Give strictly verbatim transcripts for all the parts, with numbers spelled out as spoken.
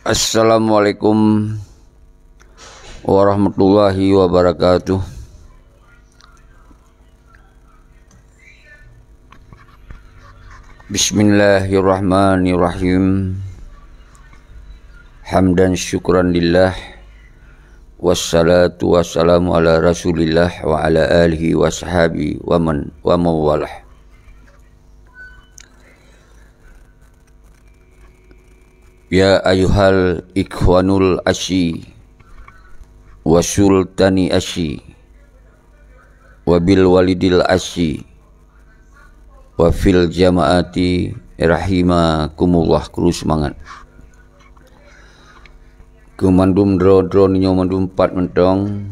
Assalamualaikum warahmatullahi wabarakatuh. Bismillahirrahmanirrahim. Hamdan syukran lillah. Wassalatu wassalamu ala Rasulillah wa ala alihi wa sahabi wa man, wa mawalah. Ya ayuhal ikhwanul asyi wa sultani asyi wa bil walidil asyi wa fil jamaati rahimakumullah. Kru seumangat. Keu mandum droe-droe nyoe mandum pat mantong,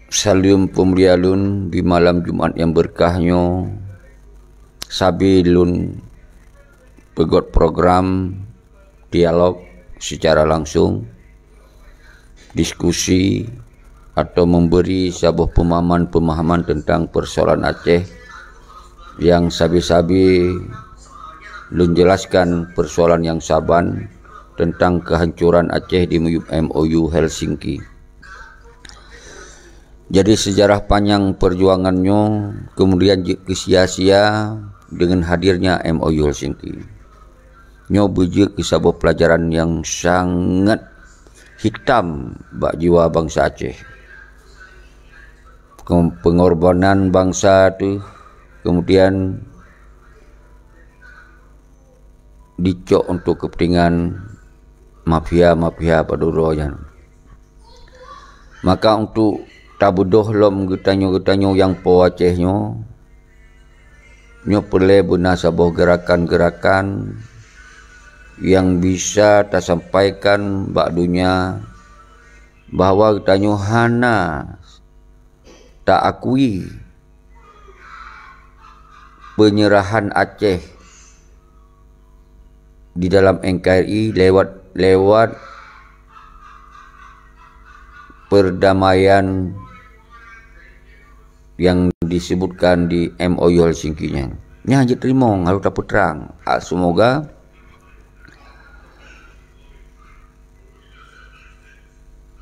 saleuem peumulia lôn di malam Jumat nyang beureukat nyoe, sabe lôn peugöt program dialog secara langsung, diskusi, atau memberi saboh pemahaman-pemahaman tentang persoalan Aceh yang sabe-sabe lôn jelaskan persoalan nyang saban tentang kehancuran Aceh di miyueb M O U Helsinki. Jadi, sejarah panjang perjuangan nyoe kemudian jeuet keu sia-sia dengan hadirnya M O U Helsinki. Nyoe beujeuet keu saboh pelajaran nyang sangat hitam bak jiwa bansa Aceh. Pengor-, pengorbanan bansa teuh kemudian dicok untuk kepentingan mafia-mafia padum droe nyan. Maka untuk tabeudôh lom geutanyoe-geutanyoe nyang po Aceh nyoe, nyoe peureulée beuna saboh geurakan-geurakan nyang bisa tasampaikan bak donya bahwa geutanyoe hana taakui penyerahan Aceh di dalam N K R I lewat, lewat perdamaian yang disebutkan di M O U Helsinki nyan. Nyan jeuet teurimong, harôh tapeutrang. Ah, semoga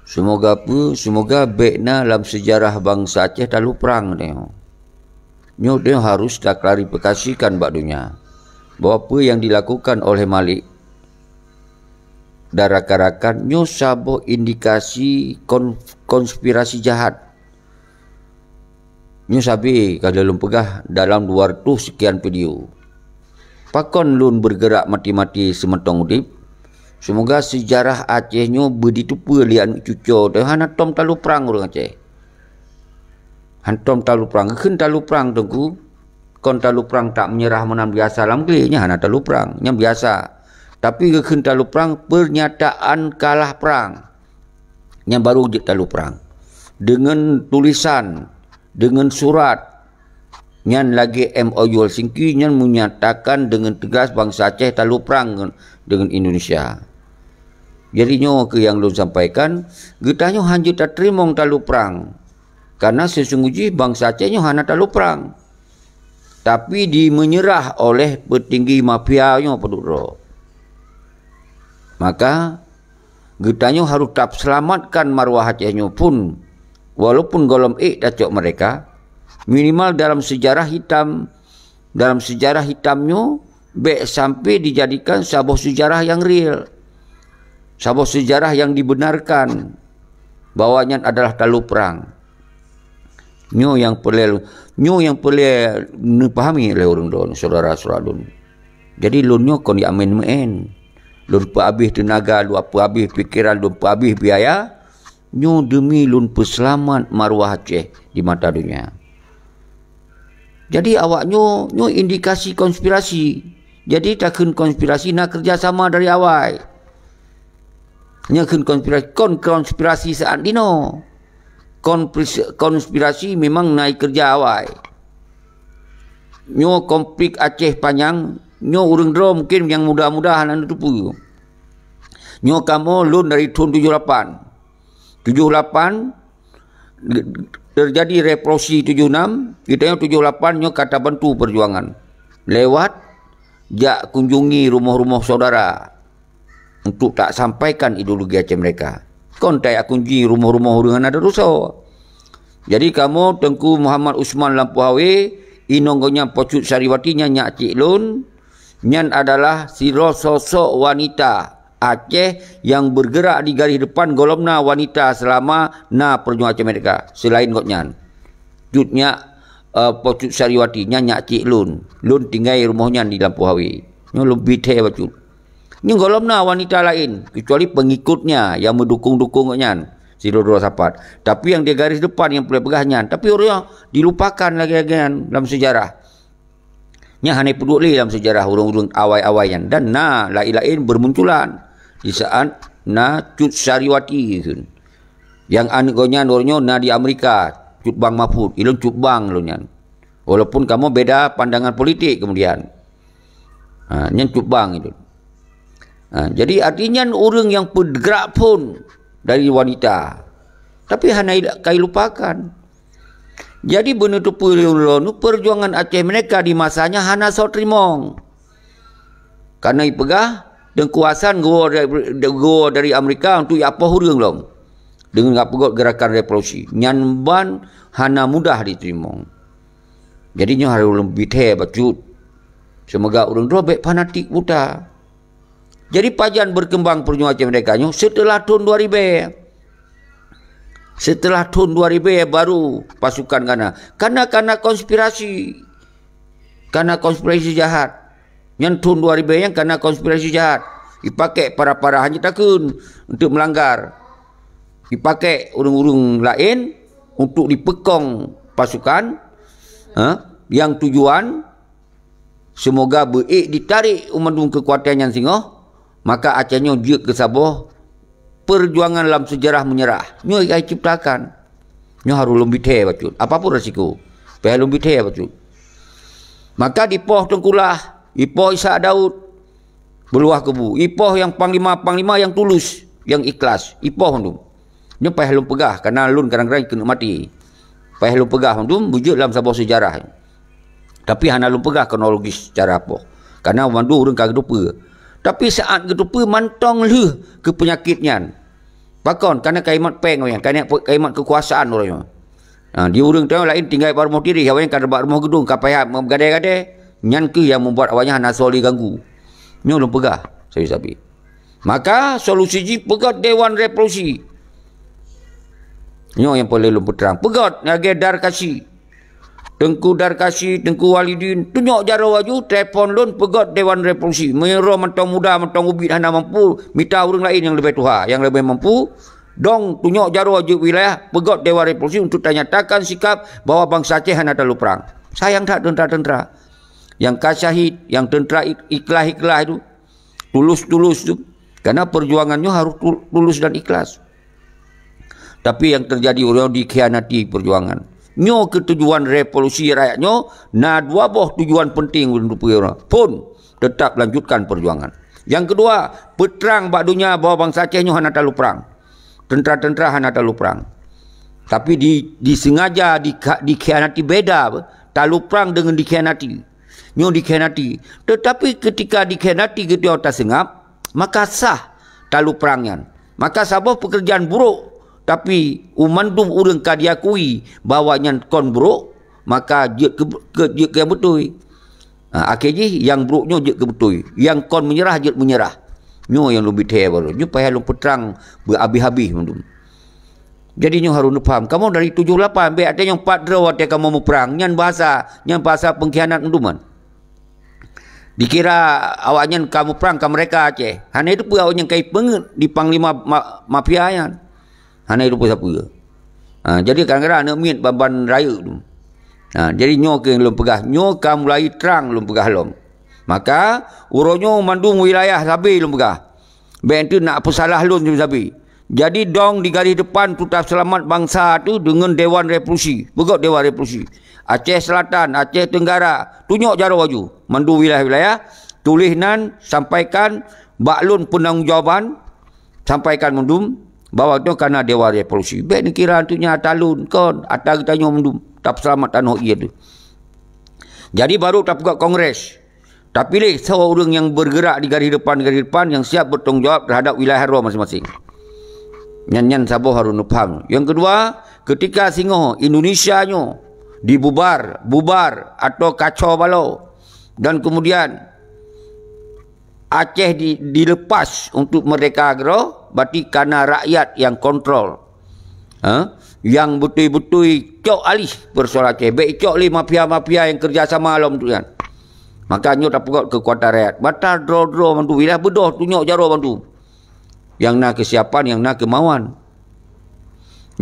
Seumoga peue? Seumoga bék na lam seujarah bansa Aceh talu prang teuh. Nyoe teuh harus taklarifikasikan bak donya bahwa peue nyang dilakukan oleh Malik dan rakan-rakan nyoe saboh indikasi kon-, konspirasi jahat. Nyoe sabe ka lôn peugah dalam dua ratus sekian video. Pakon lôn beugeurak maté-maté seumeutong udeb? Seumoga seujarah Aceh nyoe beuditeupeu lé aneuk cucoe teuh hana tom talu prang ureuëng Aceh. Hantom talu prang, geukheun talu prang teungku. Kon talu prang tak menyerah meunan biasa lam glé, nyan hana talu prang, nyan biasa. Tapi geukheun talu prang, pernyataan kalah prang. Nyan baru jeuet talu prang. Deungon tulisan, deungon surat, nyan lagée M O U Helsinki nyan menyatakan deungon teugas bansa Aceh talu prang deungon Indonesia. Jadi nyoe keuh nyang lôn sampaikan, geutanyoe hanjeuet tateurimong talu prang. Karena seusunggoh jih bansa Aceh nyoe hana talu prang. Tapi dimenyerah oleh peutinggi mafia nyoe padum droe. Maka, geutanyoe harôh taseulamatkan marwah Aceh nyoe phon, walaupun gohlom ék tacok meureka, minimal dalam seujarah hitam, dalam seujarah hitam nyoe, bék sampai dijadikan saboh seujarah nyang real, saboh seujarah nyang dibenarkan bahwa nyan adalah talu prang. Nyoe nyang peureulée, nyoe nyang peureulée neupahami lé ureuëng droe, syedara-syedara lôn. Jadi lôn nyoe kon jak mén-mén. Lôn peuhabéh teunaga, lôn peuhabéh pikeran, lôn peuhabéh biaya, nyoe deumi lôn peuseulamat marwah Aceh di mata donya. Jadi awak nyoe, nyoe indikasi konspirasi. Jadi takheun konspirasi na kerjasama dari awai. Nyoe kheun konspirasi, kon konspirasi saat dinoe. Konspirasi, konspirasi memang na keureuja awai. Nyoe konflik Aceh Panyang, nyoe ureuëng droe mungken nyang muda-muda hana neuteupeue. Nyoe kamoe lôn dari thon tujoh lapan. Tujoh lapan, teujadi revolusi tujoh enam, geutanyoe tujoh lapan nyoe ka tabantu peujuangan lewat jak kunjungi rumoh-rumoh saudara untuk tak sampaikan ideologi Aceh Merdeka. Kon tajak kunjungi rumoh-rumoh ureuëng hana teudosa. Jadi kamoe Teungku Muhammad Usman Lampu Hawe, inong gobnyan Po Cut Sariwati nyan nyak cik lôn, nyan adalah sidroe sosok wanita Aceh nyang bergerak di garis depan gohlom na wanita selama na perjuangan Aceh Merdeka. Selain gobnyan, Cut nyak, eh, Po Cut Sariwati nyan nyak cik lôn. Lôn tinggai rumoh nyan di Lampu Hawe. Nyoe lôn bi thèe bacut. Nyoe gohlom na wanita laén, kecuali pengikutnya yang mendukung-dukung gobnyan, sidroe-droe sapat. Tapi yang di garis depan yang peureulèe peugah nyan, tapi ureuëng dilupakan lagèe-lagèe nyan lam sejarah. Nyan hana peuduek lé lam sejarah ureuëng-ureuëng awai-awai nyan. Dan na laén-laén bermunculan di saat na Cut Sariwati kheun. Yang aneuk gobnyan uroe nyoe na di Amerika, Cut Bang Mahfud. Ilôn Cut Bang lôn nyan. Walaupun kamoe beda pandangan politik kemudian. Ha, nyan Cut Bang itu. Ha, jadi artinya ureuëng yang bergerak phon dari wanita. Tapi hana ila-, kai lupakan. Jadi beuneuteupeu lôn, perjuangan Aceh Merdeka di masanya hana soe teurimong. Karena ipeugah, Teungku Hasan geuwoe dari, geuwoe dari Amerika untuk iapoh ureuëng lom. Deungon geupeugöt gerakan revolusi. Nyan ban hana mudah diteurimong. Jadi nyoe harôh lôn bi thèe bacut. Seumoga ureuëng droe bèk fanatik buta. Jadi pajan berkembang perjuangan Aceh Merdeka nyoe setelah thon dua ribèe. Setelah thon dua ribèe baru pasukan kana. Kana, kana konspirasi. Kana konspirasi jahat. Nyan thon dua ribèe nyan kana konspirasi jahat. Ipaké para-para hana takheun untuk melanggar. Ipaké ureuëng-ureuëng laén untuk dipeukong pasukan, ha, yang tujuan seumoga beuék ditarék u mandum keukuatan nyan singoh, maka Aceh nyoe jeuet keu saboh perjuangan lam sejarah meunyeurah. Nyoe ka iciptakan. Nyoe harôh lôn bi thèe bacut. Apapun resiko, payah lôn bi thèe bacut. Maka dipoh Teungku Lah, ipoh Ishak Daud, beuluwah kubu. Ipoh nyang panglima-panglima nyang tulus, nyang ikhlas. Ipoh mandum. Nyoe payah lôn peugah, karena lôn kadang-kadang keuneuk maté. Payah lôn peugah mandum, beujeuet lam saboh sejarah. Tapi hana lôn peugah kronologis cara poh. Karena mandum ureuëng ka geuteupeue. Tapi saat geuteupeue mantong lheueh keu peunyakét nyan. Pakon? Karena kaimat péng awaknyan, kaimat, kaimat keukuasaan ureuëng nyoe. Ha, di ureuëng tanyoe laén tinggai bak rumoh tireh, awaknyan ka bak rumoh geudong, ka payah meugadée-gadée. Nyan kheueh nyang membuat awaknyan hana soe lé ganggu. Nyoe lôn peugah sabe-sabe. Maka solusi jih peugöt Dewan Revolusi. Nyoe nyang peureulée lôn peutrang. Peugöt lagée Darkasi. Teungku Darkasi, Teungku Walidin, tunyok jaroe laju, telepon lôn peugöt Dewan Revolusi. Meunyoe droe mantong muda, mantong ubit hana mampu, mita ureuëng laén nyang leubeh tuha, nyang leubeh mampu, dong tunyok jaroe jeuet wilayah, peugöt Dewan Revolusi untuk tanyatakan sikap bahwa bansa Aceh hana talu prang. Sayang that teuntra-teuntra. Nyang ka syahid, nyang teuntra ik-, ikhlas-ikhlas itu, tulus-tulus tu. Karena perjuangan nyoe harus tul-, tulus dan ikhlas. Tapi nyang teujadi ureuëng dikhianati perjuangan. Nyoe keuh tujuan revolusi rakyat nyoe, na dua boh tujuan penting ureuëng teupeue uroe. Phon, tetap lanjutkan perjuangan. Nyang keudua, peutrang bak donya bahwa bansa Aceh nyoe hana talu prang. Teuntra-teuntra hana talu prang. Tapi di, disengaja dikha-, dikhianati beda, talu prang deungon dikhianati. Nyoe dikhianati. Tetapi ketika dikhianati geutanyoe taseungab, maka sah talu prang nyan. Maka saboh pekerjaan buruk, tapi u mandum ureuëng ka diakui bahwa nyan kon buruk, maka jeuet keu, keu, jeuet keu nyang beutôi. Ha, akhé jih nyang buruk nyoe jeuet keu beutôi, nyang kon meunyeurah jeuet meunyeurah. Nyoe nyang lôn bi thèe baroe. Nyoe payah lôn peutrang beuhabéh-habéh mandum. Jadi nyoe harôh neupaham. Kamoe dari tujoh lapan, bék até nyang pat droe watée kamoe muprang. Nyan bahasa, nyan bahasa pengkhianat mandum nyan. Dikira awaknyan ka muprang ka meureka Aceh. Hana teupeue awaknyan ka ipeungeuet di panglima ma-, mafia nyan. Hana teupeue sapeue. Ha, jadi kadang-kadang aneuk miet ban-ban rayeuk tu. Ha, jadi nyoe keuh lôn peugah, nyoe ka mulai trang lôn peugah lom. Maka, uroe nyoe mandum wilayah sabe lôn peugah. Bék enteuk nak peusalah lôn sabe-sabe. Jadi dong di garis depan teutab seulamat bansa tu deungon Dewan Revolusi. Peugöt Dewan Revolusi. Aceh Selatan, Aceh Tenggara, tunyok jaroe laju. Mandum wilayah-wilayah, tuléh nan, sampaikan bak lôn peutanggung jawaban, sampaikan mandum bahwa nyoe ka na Dewan Revolusi. Bék neukira enteuk nyan ata lôn, kon, ata geutanyoe mandum, tab seulamat tanoh ie tu. Jadi baru tapeugöt kongres. Tapiléh soe ureuëng nyang bergerak di garis depan-garis depan nyang siap bertanggung jawab terhadap wilayah droe maséng-maséng. Nyan, nyan saboh harôh neupaham. Nyang keudua, ketika singoh Indonesia nyoe dibubar, bubar atau kacau balau, dan kemudian Aceh di, dilepas untuk merdeka keudroe, berarti karena rakyat nyang kontrol. Ha? Nyang beutôi-beutôi cok alih persoalan Aceh. Bék cok lé mafia-mafia nyang kerja sama lom tu kan. Maka nyoe tapeugöt keukuatan rakyat. Mata droe-droe bantu wilayah beudôh tunyok jaroe bantu. Nyang na kesiapan, nyang na kemauan.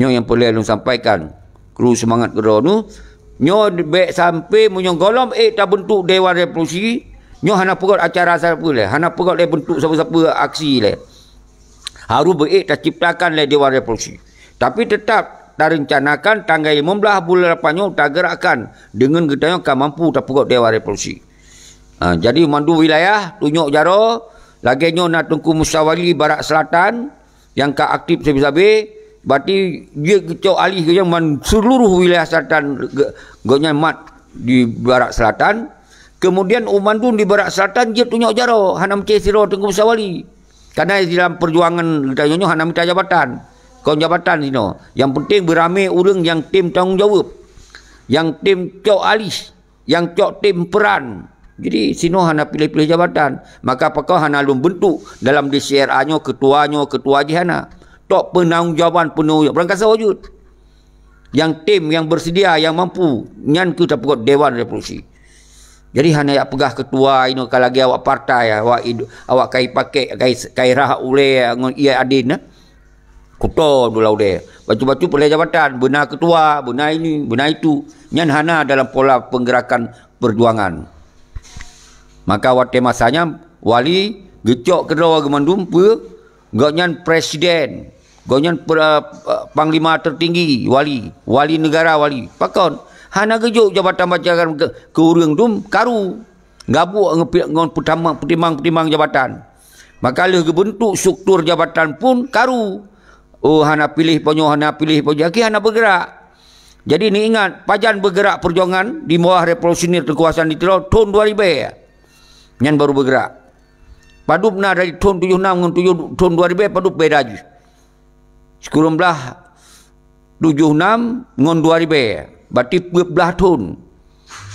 Nyoe nyang peureulée lôn sampaikan. Kru seumangat keudroe nu. Nyoe bék sampai meunyoe gohlom ék tabentuk Dewan Revolusi, nyoe hana peugöt acara sapeue lé, hana peugöt lé bentuk sapeue-sapeue aksi lé. Harôh beuék taciptakan lé Dewan Revolusi. Tapi teutap tarencanakan tanggai limong blaih buleuen lapan nyoe tagerakkan deungon geutanyoe ka mampu tapeugöt Dewan Revolusi. Ha, jadi mandum wilayah tunyok jaroe, lagée nyoe na Teungku Musa Wali Barat Selatan nyang ka aktif sabe-sabe, berarti jeuet geucok alih geuh nyan man seuluruh wilayah selatan ge-, gobnyan mat di Barat Selatan. Kemudian ureuëng mandum di Barat Selatan jeuet tunyok jaroe, hana meucé sidroe Teungku Musa Wali. Karena di dalam perjuangan geutanyoe nyoe hana mita jabatan. Kon jabatan sinoe. Nyang penting beuramé ureuëng nyang tem tanggong jaweueb. Nyang tem cok alih, nyang cok tem peran. Jadi sinoe hana piléh-piléh jabatan. Maka pakon hana lôn bentuk dalam D C R A nyoe, ketua nyoe, ketua jih hana. Tok peunanggung jawaban penuh barangkasoe jeuet. Nyang tem, nyang bersedia, nyang mampu, nyan keuh tapeugöt Dewan Revolusi. Jadi hana jak peugah ketua inoe ka lagée awak partai, awak id-, awak kai pakek, kai, kai rhah ulée ngon ié adin, eh. Kuto dula udée. Bacut-bacut peureulée jabatan, beuna ketua, beuna ini, beuna itu. Nyan hana dalam pola penggerakan perjuangan. Maka watée masa nyan, wali geucok keudroe geuh mandum peue, gobnyan presiden, gobnyan per-, panglima tertinggi, wali, wali negara, wali. Pakon? Hana geujok jabatan-jabatan keu, keu ureuëng dum karu. Gabuk ngon pi-, ngon peutamang-, peutimang-peutimang jabatan. Maka lheueh geubentuk struktur jabatan pun karu. Oh, hana piléh po nyoe, hana piléh po nyoe, akhé hana bergerak. Jadi, neuingat, pajan bergerak perjuangan di bawah revolusioner Teungku Hasan di Tiro thon dua ribée. Nyan baru bergerak. Padub na dari thon tujoh nam ngon tujoh, thon dua ribée padub beda jih. Sikureueng blaih tujoh nam ngon dua ribée, berarti peuet blaih thon.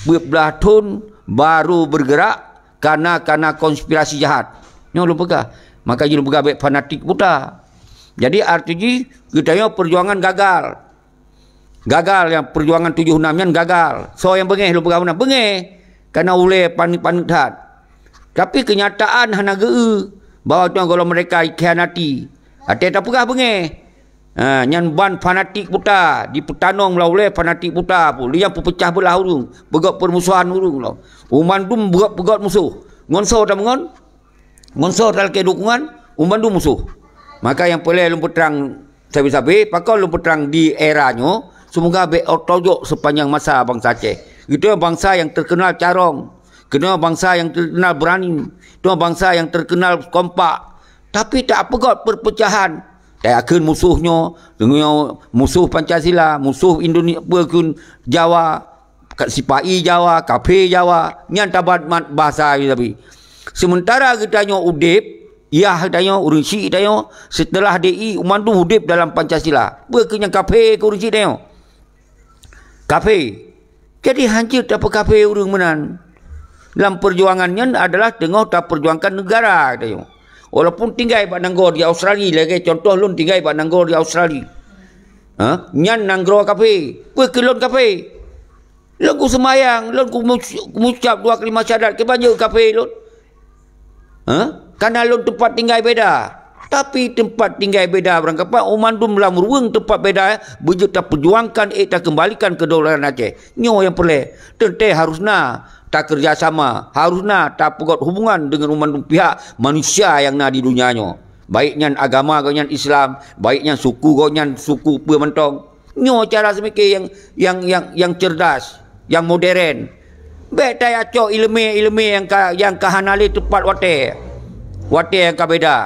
Peuet blaih thon baru bergerak karena, karena konspirasi jahat. Nyoe lôn peugah. Maka jih lôn peugah bék fanatik buta. Jadi arti jih geutanyoe perjuangan gagal. Gagal nyang perjuangan tujoh nam nyan gagal. Soe nyang beungéh lôn peugah meunan? Beungéh. Karena ulée paneuk-paneuk that. Tapi kenyataan hana geu-eu bahwa nyoe gohlom mereka dikhianati. Até tapeugah beungéh. Ha, nyan ban fanatik buta, dipeutanong lam ulée fanatik buta pun. Lé nyang peupeucah beulah ureuëng, peugöt peurmusohan ureuëng lom. Ureuëng mandum peugöt, peugöt musoh. Ngon soe tameungon? Ngon soe talakée dukungan? Ureuëng mandum musoh. Maka nyang peureulée lôn peutrang sabe-sabe, pakon lôn peutrang di era nyoe, seumoga bék tojok sepanjang masa bansa Aceh. Geutanyoe bansa nyang terkenal carông, geutanyoe bansa nyang terkenal berani, geutanyoe bansa nyang terkenal kompak. Tapi tapeugöt perpecahan. Takheun musoh nyoe, nyoe musoh Pancasila, musoh Indonesia, peue kheun Jawa, ka-, sipa-i Jawa, kafé Jawa, nyan tabat mat bahasa Betawi. Sementara geutanyoe udeb, yah geutanyoe, ureuëng syik geutanyoe, setelah D I, mandum udeb dalam Pancasila. Peue kheun nyang kafé keu ureuëng syik geutanyoe? Kafé. Jadi, hanjeuet tapeukafé ureuëng meunan. Lam peujuangan nyan adalah teungoh tapeujuangkan neugara geutanyoe. Walaupun tinggai bak nanggroe di Australia, lagée contoh lôn tinggai bak nanggroe di Australia. Ha? Nyan nanggroe kafé. Peue keu lôn kafé? Lôn kuseumayang, lôn kumu-, kumucab dua kalimah syahadat, kiban jeuet kafé lôn? Ha? Kana lôn teumpat tinggai beda. Tapi teumpat tinggai beda barangkapat, ureuëng mandum lam ruweueng teumpat beda, beujeuet tapeujuangkan ék takeumbalikan keudolatan Aceh. Nyoe nyang peureulée. Teuntée harus na takeureuja sama, harus na tapeugöt hubungan deungon ureuëng mandum pihak manusia nyang na di donya nyoe. Baik nyan agama gobnyan Islam, baik nyan suku gobnyan suku peue mantong. Nyoe cara seumike nyang, nyang, nyang, nyang cerdas, nyang modern. Bék tayacok iéleumé-iéleumé nyang ka, nyang ka hana lé teupat watée. Watée nyang ka beda.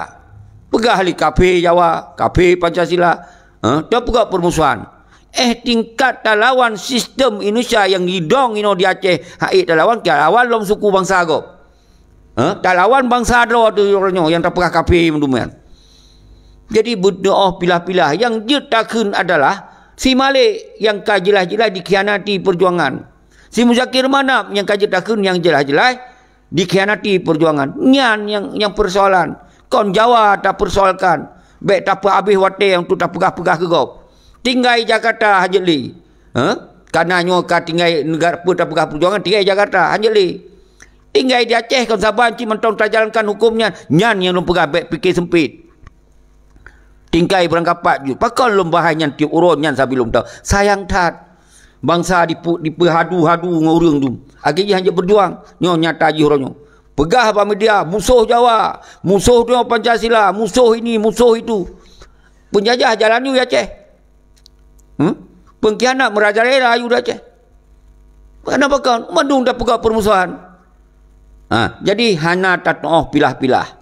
Peugah lé kafé Jawa, kafé Pancasila, ha, tapeugah peurmusohan. Eh, tingkat talawan sistem Indonesia nyang jidong inoe di Aceh, hai talawan, keu lawan lom suku bansa gob. Ha? Talawan bansa droe teuh uroe nyoe nyang tapeugah kafé mandum nyan. Jadi, beudôh pilah-pilah. Nyang jeuet takheun adalah si Malek nyang ka jeulaih-jeulaih dikhianati peujuangan. Si Muzakir Manaf nyang ka jeuet takheun nyang jeulaih-jeulaih dikhianati peujuangan. Nyan nyang, nyang peusoalan. Kon Jawa tapersoalkan. Bék tapeuhabéh watée untuk tapeugah-peugah keu gob. Tinggai Jakarta hanjeuet lé. Ha? Kana nyoe ka tinggai neugara peue tapeugah peujuangan, tinggai Jakarta hanjeuet lé. Tinggai di Aceh kon saban cit mantong tajalankan huköm nyan. Nyan nyang lôn peugah bék pike seumpit. Tinggai beurangkapat jeuet. Pakon lôn bahai nyan tieb uroe nyan sabe lôn tahu. Sayang that. Bansa dipu-, dipeuhadu-hadu ngon ureuëng tu. Akhé jih hanjeuet beujuang. Nyoe nyata jih uroe nyoe. Peugah bak media, musoh Jawa, musoh nyoe Pancasila, musoh ini, musoh itu. Peunjajah jalan yue di Aceh. Hmm? Peungkhianat meurajalela yue di Aceh. Kenapa kon? Mandum tapeugah peurmusohan. Ha, jadi hana tatuoh pilah-pilah.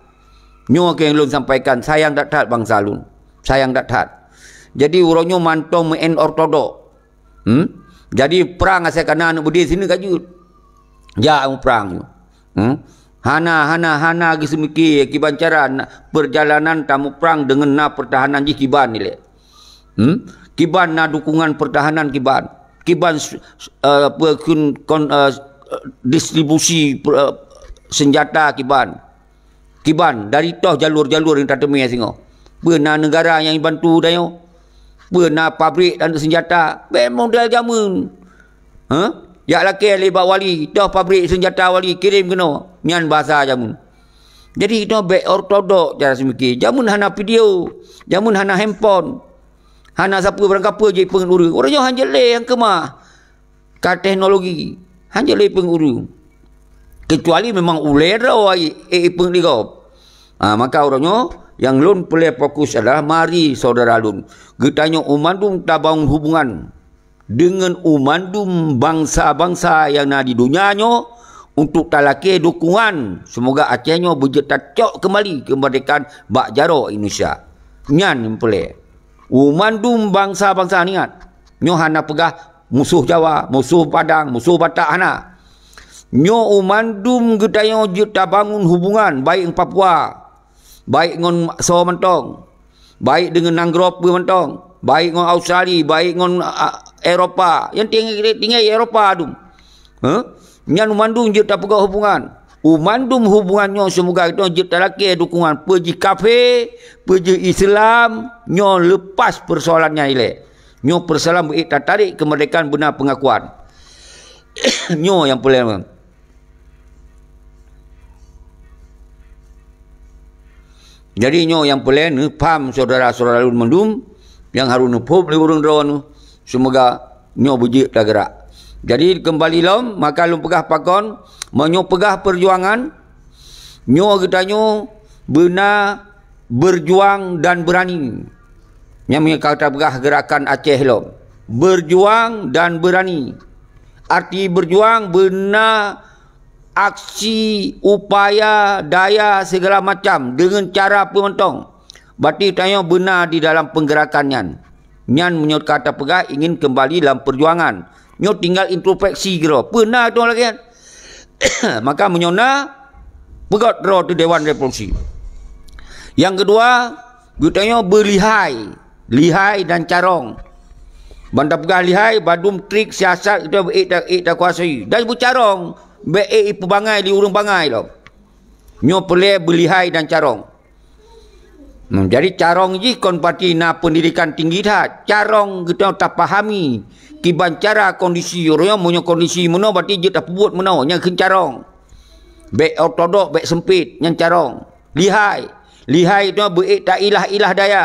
Nyoe keuh nyang lôn sampaikan, sayang that-that bansa lôn. Sayang that-that. Jadi uroe nyoe mantong meu'en ortodok. Hmm? Jadi prang asai kana aneuk beudé sineuk ka jeuet. Jak muprang nyoe. Hmm? Hana, hana, hana geuseumike kiban cara na, peurjalanan tamuprang deungon na peurtahanan jih kiban ilée. Hmm? Kiban na dukungan peurtahanan kiban. Kiban s-, s-, eh, apa, kun-, kon-, eh, distribusi per-, eh, senjata kiban. Kiban dari toh jalur-jalur nyang tateumé singoh. Peue na neugara nyang bantu tanyoe? Peue na pabrik dan seunjata? Bék model jameun. Hah? Jak lakée lé bak wali, toh pabrik seunjata wali, kirém keunoe. Nyan bahasa jameun. Jadi, itoe bék ortodok cara seumike. Jameun hana video, jameun hana handphone. Hana sapeue barangkapeue jipeungeut ureuëng. Ureuëng nyoe hanjeuet lé nyang keumah ka teknologi. Hanjeuet lé peungeut ureuëng. Keucuali memang ulée droe ai, eh, ipeungeut lé gob. Ha, maka uroe nyoe, nyang lôn peureulée fokus adalah mari syedara lôn. Geutanyoe u mandum tabangun hubungan deungon u mandum bansa-bansa nyang na di donya nyoe untuk talakée dukungan. Seumoga Aceh nyoe beujeuet tacok keumbali keumeurdekaan bak jaroe Indonesia. Nyan nyang peureulée. U mandum bansa-bansa ingat, nyoe hana peugah musoh Jawa, musoh Padang, musoh Batak, hana. Nyoe u mandum geutanyoe jeuet tabangun hubungan baik ngon Papua, baik ngon soe mantong, baik deungon nanggroe peue mantong, baik ngon Australia, baik ngon, a, Eropa. Nyang tinggai, tinggai Eropa dum. Hah? Nyan u mandum jeuet tapeugah hubungan. U mandum hubungan nyoe seumoga geutanyoe jeuet talakée dukungan. Peue jih kafé, peue jih Islam, nyoe leupas peusoalan nyan ilée. Nyoe peusoalan beuék tatarek keumeurdekaan beuna peungakuan. Nyoe nyang peureulée. Jadi nyoe nyang peureulée neupham syedara-syedara lôn mandum nyang harôh neuphom lé ureuëng droeneuh. Seumoga nyoe beujeuet tageurak. Jadi keumbali lom, maka lôn peugah pakon, meunyoe peugah peujuangan, nyoe geutanyoe beuna berjuang dan berani. Nyang meunyoe ka tapeugah geurakan Aceh lom. Berjuang dan berani. Arti berjuang beuna aksi, upaya, daya, segala macam deungon cara peue mantong. Berarti tanyoe beuna di dalam peungeurakan nyan. Nyan meunyoe ka tapeugah ingin keumbali lam peujuangan. Nyoe tinggai introspeksi keudroe. Peue na droe lagée nyan? Maka meunyoe na, peugét droe teuh Dewan Revolusi. Nyang keudua, geutanyoe beulihai. Lihai dan carông. Ban tapeugah lihai, bandum trik siasat geutanyoe beuék ta-, ék takuasai. Dan beucarông, bék ék ipeubangai lé ureuëng bangai lom. Nyoe peureulée beulihai dan carông. Hmm, jadi carông jih kon pati na peundidikan tinggi that. Carông geutanyoe tapahami kiban cara kondisi uroe nyoe, meunyoe kondisi meunoe berarti jeuet tapeubuet meunoe, nyan kheun carông. Bék ortodok, bék seumpit, nyan carông. Lihai. Lihai geutanyoe beuék tailah-ilah daya.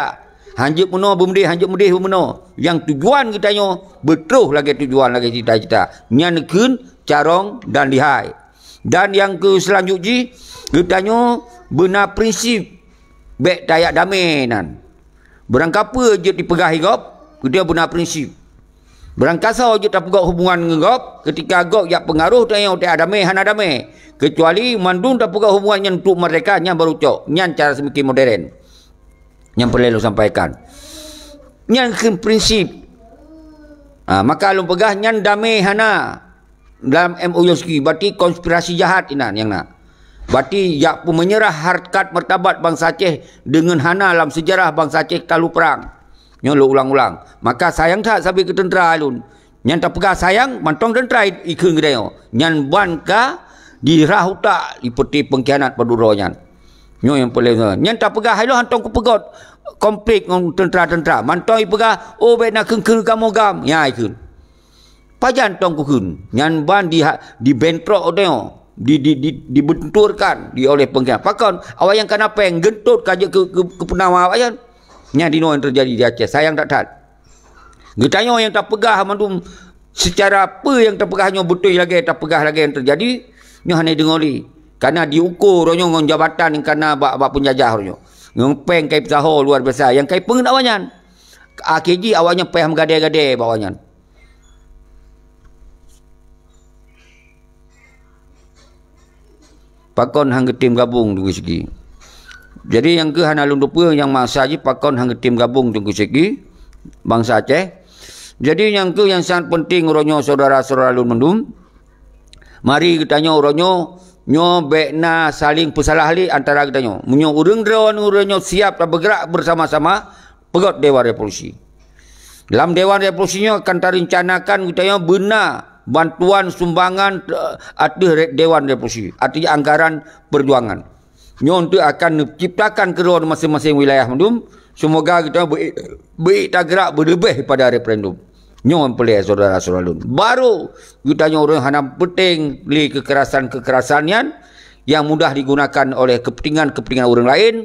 Hanjeuet meunoe beumeudeih, hanjeuet meudeh beumeunoe. Nyang tujuan geutanyoe beutroh lagée tujuan, lagée cita-cita. Nyan kheun carông dan lihai. Dan nyang keu seulanjut jih, geutanyoe beuna prinsip bék tajak damé nan. Beurangkapeue jeuet jipeugah lé gob, geutanyoe beuna prinsip. Beurangkasoe jeuet tapeugét hubungan ngon gob, keutika gob jak peungaroh tanyoe tajak damé hana damé. Keucuali mandum tapeugét hubungan nyan untuk meurdeka, nyan barô cok. Nyan cara seumike modern. Nyang peureulée lôn sampaikan. Nyan kheun prinsip. Ha, maka lôn peugah nyan damé hana. Dalam M O U Yoski, berarti konspirasi jahat inan nyang na. Berarti jak peumeunyeurah harkat martabat bansa Aceh deungon hana lam seujarah bansa Aceh talu prang. Nyoe lôn ulang-ulang. Maka sayang that sabe keu teuntra lôn. Nyan tapeugah sayang mantong teuntra ikheun geutanyoe. Nyan ban ka dirah utak di peuti pengkhianat padub droe nyan. Nyoe nyang paléng nyan tapeugah hai lôn hantong kupeugöt konflik ngon teuntra-teuntra. Mantong ipeugah, "Oh, bèk na kheun-kheun kamoe GAM." Nyan ikheun. Pajan tong kukheun? Nyan ban di, dibentrok tanyoe, di, di, di, dibenturkan di oleh pengkhianat. Pakon? Awak nyang kana péng, geuntot ka jeuet keu, keu, keu peunawa awak nyan. Nyan dinoe nyang teujadi di Aceh. Sayang that-that. Geutanyoe nyang tapeugah mandum seucara peue nyang tapeugah nyoe beutôi lagèe tapeugah lagèe nyang teujadi, nyoe hana deungoe lé. Karena diuko uroe nyoe ngon jabatan nyang kana bak, bak peunjajah uroe nyoe. Ngon péng kai peusaho luar biasa nyang kai peungeut awak nyan. Akhé jih awak nyan payah meugadée-gadée bak awak nyan. Pakon han geutem gabong Teungku Syeki? Jadi nyang keuh hana lôn teupeue nyang masa jih pakon han geutem gabong Teungku Syeki bansa Aceh. Jadi nyang keuh nyang sangat penting uroe nyoe syedara-syedara lôn mandum, mari geutanyoe uroe nyoe, nyoe bék na saling peusalah lé antara geutanyoe. Meunyoe ureuëng droe ngon ureuëng nyoe siap tabeugrak beusama-sama, peugöt Dewan Revolusi. Lam Dewan Revolusi nyoe akan tarencanakan geutanyoe beuna bantuan sumbangan, eh, ateueh re-, Dewan Revolusi, ateueh anggaran perjuangan. Nyoe untuk akan neuciptakan keudroe maséng-maséng wilayah mandum. Seumoga geutanyoe beu-, beu-, tagerak beuleubeh pada referendum. Nyoe nyang peureulée syedara-syedara lôn. Baru geutanyoe ureuëng hana peuténg lé kekerasan-kekerasan nyan, nyang mudah digunakan oleh kepentingan-kepentingan ureuëng laén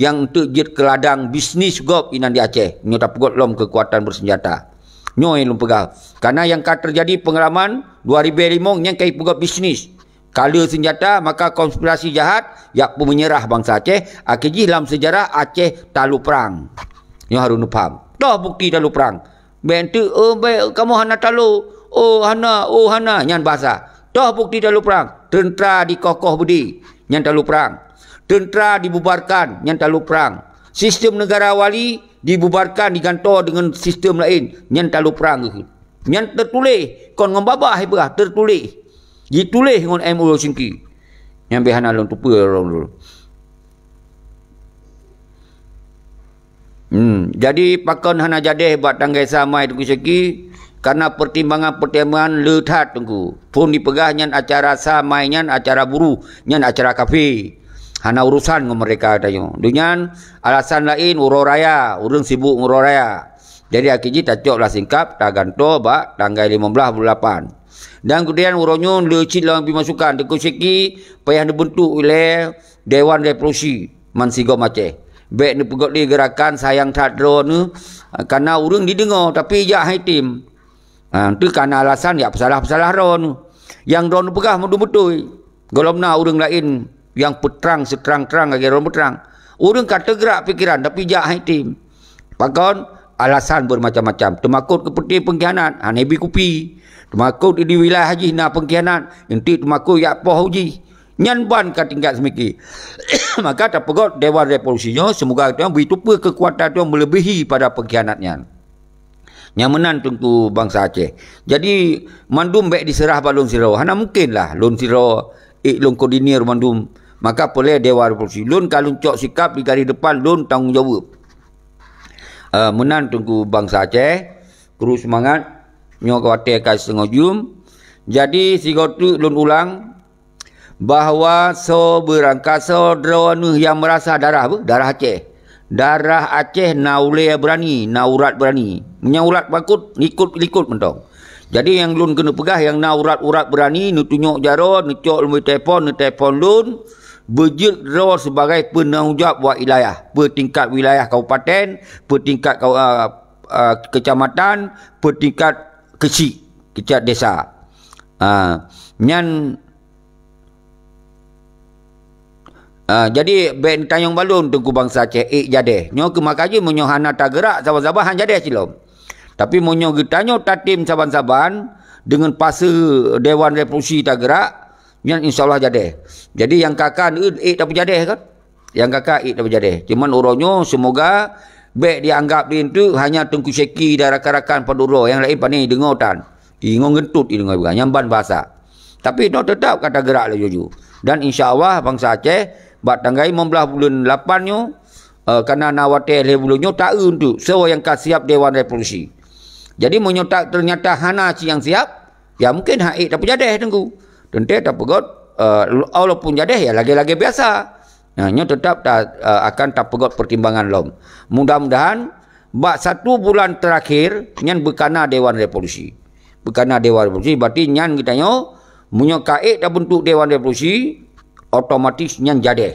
nyang eunteuk jeuet keu ladang bisnis gob inan di Aceh, nyoe tapeugöt lom keukuatan beuseunjata. Nyoe nyang lôn peugah, kareuna nyang ka teujadi peungalaman dua ribée limong nyang ka jipeugöt bisnis. Ka le seunjata, maka konspirasi jahat jak peumeunyeurah bansa Aceh, akhé jih lam seujarah Aceh talu prang. Nyoe harôh neupham. Toh bukeuti talu prang? Bék teuk, "Oh, bék, kamoe hana talo. Oh, hana, oh, hana." Nyan basa. Toh bukeuti talo prang? Teuntra dikoh-koh beudé, nyan talo prang. Teuntra dibubarkan, nyan talo prang. Sistem negara wali dibubarkan, digantoe deungon sistem laén, nyan talo prang geuh. Nyan teutuléh, kon ngon babah ipeugah, teutuléh. Jituléh ngon M O Syingki. Nyan bék hana lôn teupeue lôn dulu. Hmm, jadi pakon hana jadeh bak tanggai sa mai Teungku Syeki? Karena pertimbangan-pertimbangan le that Teungku. Phon dipeugah nyan acara sa mai nyan acara buruh, nyan acara kafé. Hana urusan ngon mereka tanyoe. Dum nyan alasan laén uroe raya, ureuëng sibuk ngon uroe raya. Jadi akhé jih tacok lah singkap tagantoe bak tanggai limong blaih buleuen lapan. Dan kemudian uroe nyoe le cit lom bri masukan Teungku Syeki payah neubeuntuk ilée Dewan Revolusi. Man sigom Aceh. Bék neupeugöt lé geurakan sayang that droeneuh, karena ureuëng dideungoe tapi jak hai tem. Ha, teuh kana alasan jak peusalah-peusalah droeneuh. Nyang droeneuh peugah meudum beutôi. Gohlom na ureuëng laén nyang peutrang seutrang-trang lagée droeneuh peutrang. Ureuëng ka teugrak pikeran tapi jak hai tem. Pakon? Alasan bermacam-macam. Teumakot keu peuti pengkhianat, hana ibi kupi. Teumakot di wilayah jih na pengkhianat, eunteuk teumakot jak poh jih. Nyan ban ka tingkat seumiki. Maka tapeugöt Dewan Revolusi nyoe, seumoga geutanyoe bri teupeue keukuatan tanyoe meuleubihi pada pengkhianat nyan. Nyang meunan Teungku bansa Aceh. Jadi, mandum bék diseurah bak lôn sidroe. Hana mungken lah lôn sidroe ék lôn koordinir mandum. Maka peureulée Dewan Revolusi. Lôn ka lôn cok sikap di garéh depan, lôn tanggong jaweueb. Eh, meunan Teungku bansa Aceh. Kru seumangat. Nyoe ka watée ka siteungoh jeuem. Jadi, sigoe teuk lôn ulang, bahwa soe beurangkasoe droeneuh nyang meurasa darah beuh, darah Aceh. Darah Aceh na ulée beurani, na urat beurani. Meunyoe urat bakot, likot-likot mantong. Jadi nyang lôn keuneuk peugah nyang na urat-urat beurani, neutunyok jaroe, neucok lumboi telepon, neutelepon lôn, beujeuet droe sibagai peunanggung jaweueb bak wilayah, peutingkat wilayah kabupaten, peutingkat kau-, a, a, keucamatan, peutingkat keuchik, keuchik desa. A, nyan Ah, jadi bék neutanyong bak lôn Teungku bansa Aceh ék jadeh. Nyoe keuh maka jih meunyoe hana tageurak saban-saban han jadeh cit lom. Tapi meunyoe geutanyoe tatem saban-saban deungon paseue Dewan Revolusi tageurak, nyan insya Allah jadeh. Jadi nyang ka-ka neueu ék tapeujadeh kan? Nyang ka-ka ék tapeujadeh. Cuman uroe nyoe seumoga bék jianggab di eunteuk hanya Teungku Syeki dan rakan-rakan padub droe, nyang laén pane deungoe tan. Ingon geuntot ideungoe bukan, nyan ban basa. Tapi nyoe teutap ka tageurak laju-laju. Dan insya Allah bansa Aceh bak tanggai limong blaih buleuen lapan nyoe, eh, kana na watée lhée buleuen nyoe taeu untuk soe nyang ka siab Dewan Revolusi. Jadi meunyoe tak ternyata hana cit nyang siab, ya mungkin han ék tapeujadeh Teungku. Teuntée tapeugot, eh, walaupun jadeh ya lagée-lagée biasa. Nah, nyoe tetap ta, eh, akan tapeugot pertimbangan lom. Mudah-mudahan bak satu bulan terakhir nyan beukana Dewan Revolusi. Beukana Dewan Revolusi, berarti nyan geutanyoe meunyoe ka ék tabentuk Dewan Revolusi, otomatis nyan jadeh.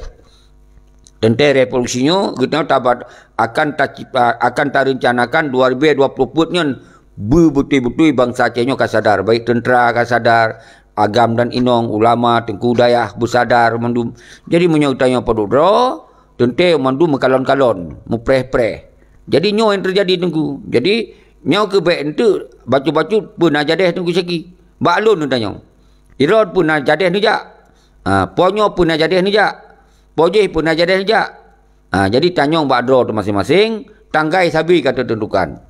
Teuntée revolusi nyoe geutanyoe tabat akan tacipta, akan tarencanakan dua ribu dua puluh peuet nyan beubeutôi-beutôi bansa Aceh nyoe ka sadar, baik teuntera ka sadar, agam dan inong, ulama, teungku dayah beusadar mandum. Jadi meunyoe geutanyoe padub droe, teuntée mandum meukalon-kalon, mupreh-preh. Jadi nyoe nyang teujadi Teungku. Jadi nyoe keuh bék enteuk bacut-bacut peue na jadeh Teungku Syeki. Bak lôn neutanyong. Irot peue na jadeh neujak? Ha, po nyoe peue na jadeh neujak? Po jéh peue na jadeh neujak? Ha, jadi tanyong bak droe teuh maséng-maséng, tanggai sabe ka teuteuntukan.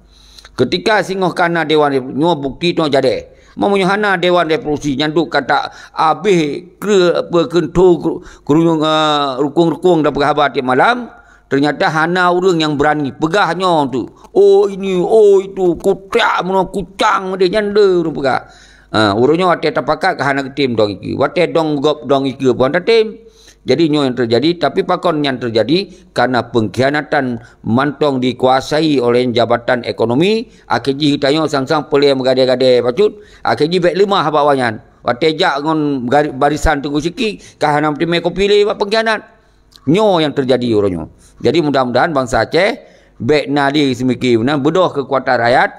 Keutika singoh kana Dewan Revolusi, nyoe bukeuti nyoe jadeh. Meunyoe hana Dewan Revolusi nyan duek ka tak abéh kreueh peue keunto keu-, keuruyueng, eh, rukong-rukong dan peugah haba tieb malam, teunyata hana ureuëng nyang beurani peugah nyoe tu. Oh ini, oh itu, kutak meunoe kucang deh nyan deh ureuëng peugah. Ha, uroe nyoe watée tapakat ka hana geutem dong ikeue. Watée dong gob dong ikeue pun tatem. Jadi nyoe nyang teujadi, tapi pakon nyan teujadi? Karena pengkhianatan mantong dikuasai oleh jabatan ekonomi, akhé jih geutanyoe sang-sang peureulée meugadée-gadée bacut, akhé jih bék leumah bak awaknyan. Watée jak ngon gari-, barisan Teungku Syeki, ka hana meuteumé kopi lé bak pengkhianat. Nyoe nyang teujadi uroe nyoe. Jadi mudah-mudahan bansa Aceh bék na lé seumiki meunan beudôh keukuatan rakyat,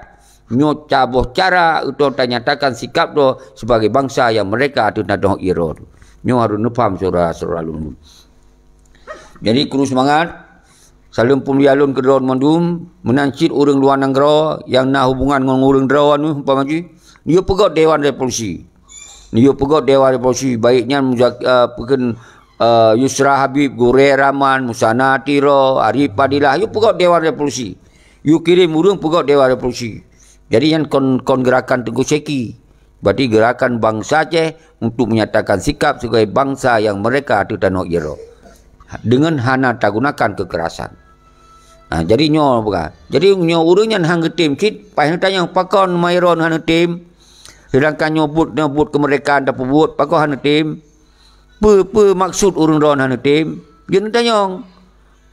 nyoe saboh cara untuk tanyatakan sikap droe sebagai bansa yang mereka teunadoh iroe. Nyoe harus neupaham syedara-syedara lôn. Jadi kru seumangat, saleuem peumulia lôn keu droe mandum, meunan cit ureuëng luwa nanggroe nyang na hubungan ngon ureuëng droe nyoe umpama jih, yue peugot Dewan Revolusi. Yue peugot Dewan Revolusi, baik nyan Muzak-, eh, peukheun, eh, Yusra Habib, Gurée Rahman, Musana Tiro, Arif Fadilah, yue peugot Dewan Revolusi. Yue kirém ureuëng peugot Dewan Revolusi. Jadi nyan kon, kon gerakan Teungku Syeki. Berarti gerakan bansa Aceh untuk menyatakan sikap sebagai bansa yang mereka teuh tanoh iroe. Dengan hana tagunakan kekerasan. Ha, jadi nyoe bukan. Jadi nyoe ureuëng nyan han geutem cit, paih neutanyong pakon meuiron han geutem. Sedangkan nyoe buet, nyoe buet kemerdekaan tapeubuet, pakon han geutem. Peue, peue maksud ureuëng droe han geutem? Jeuet neutanyong.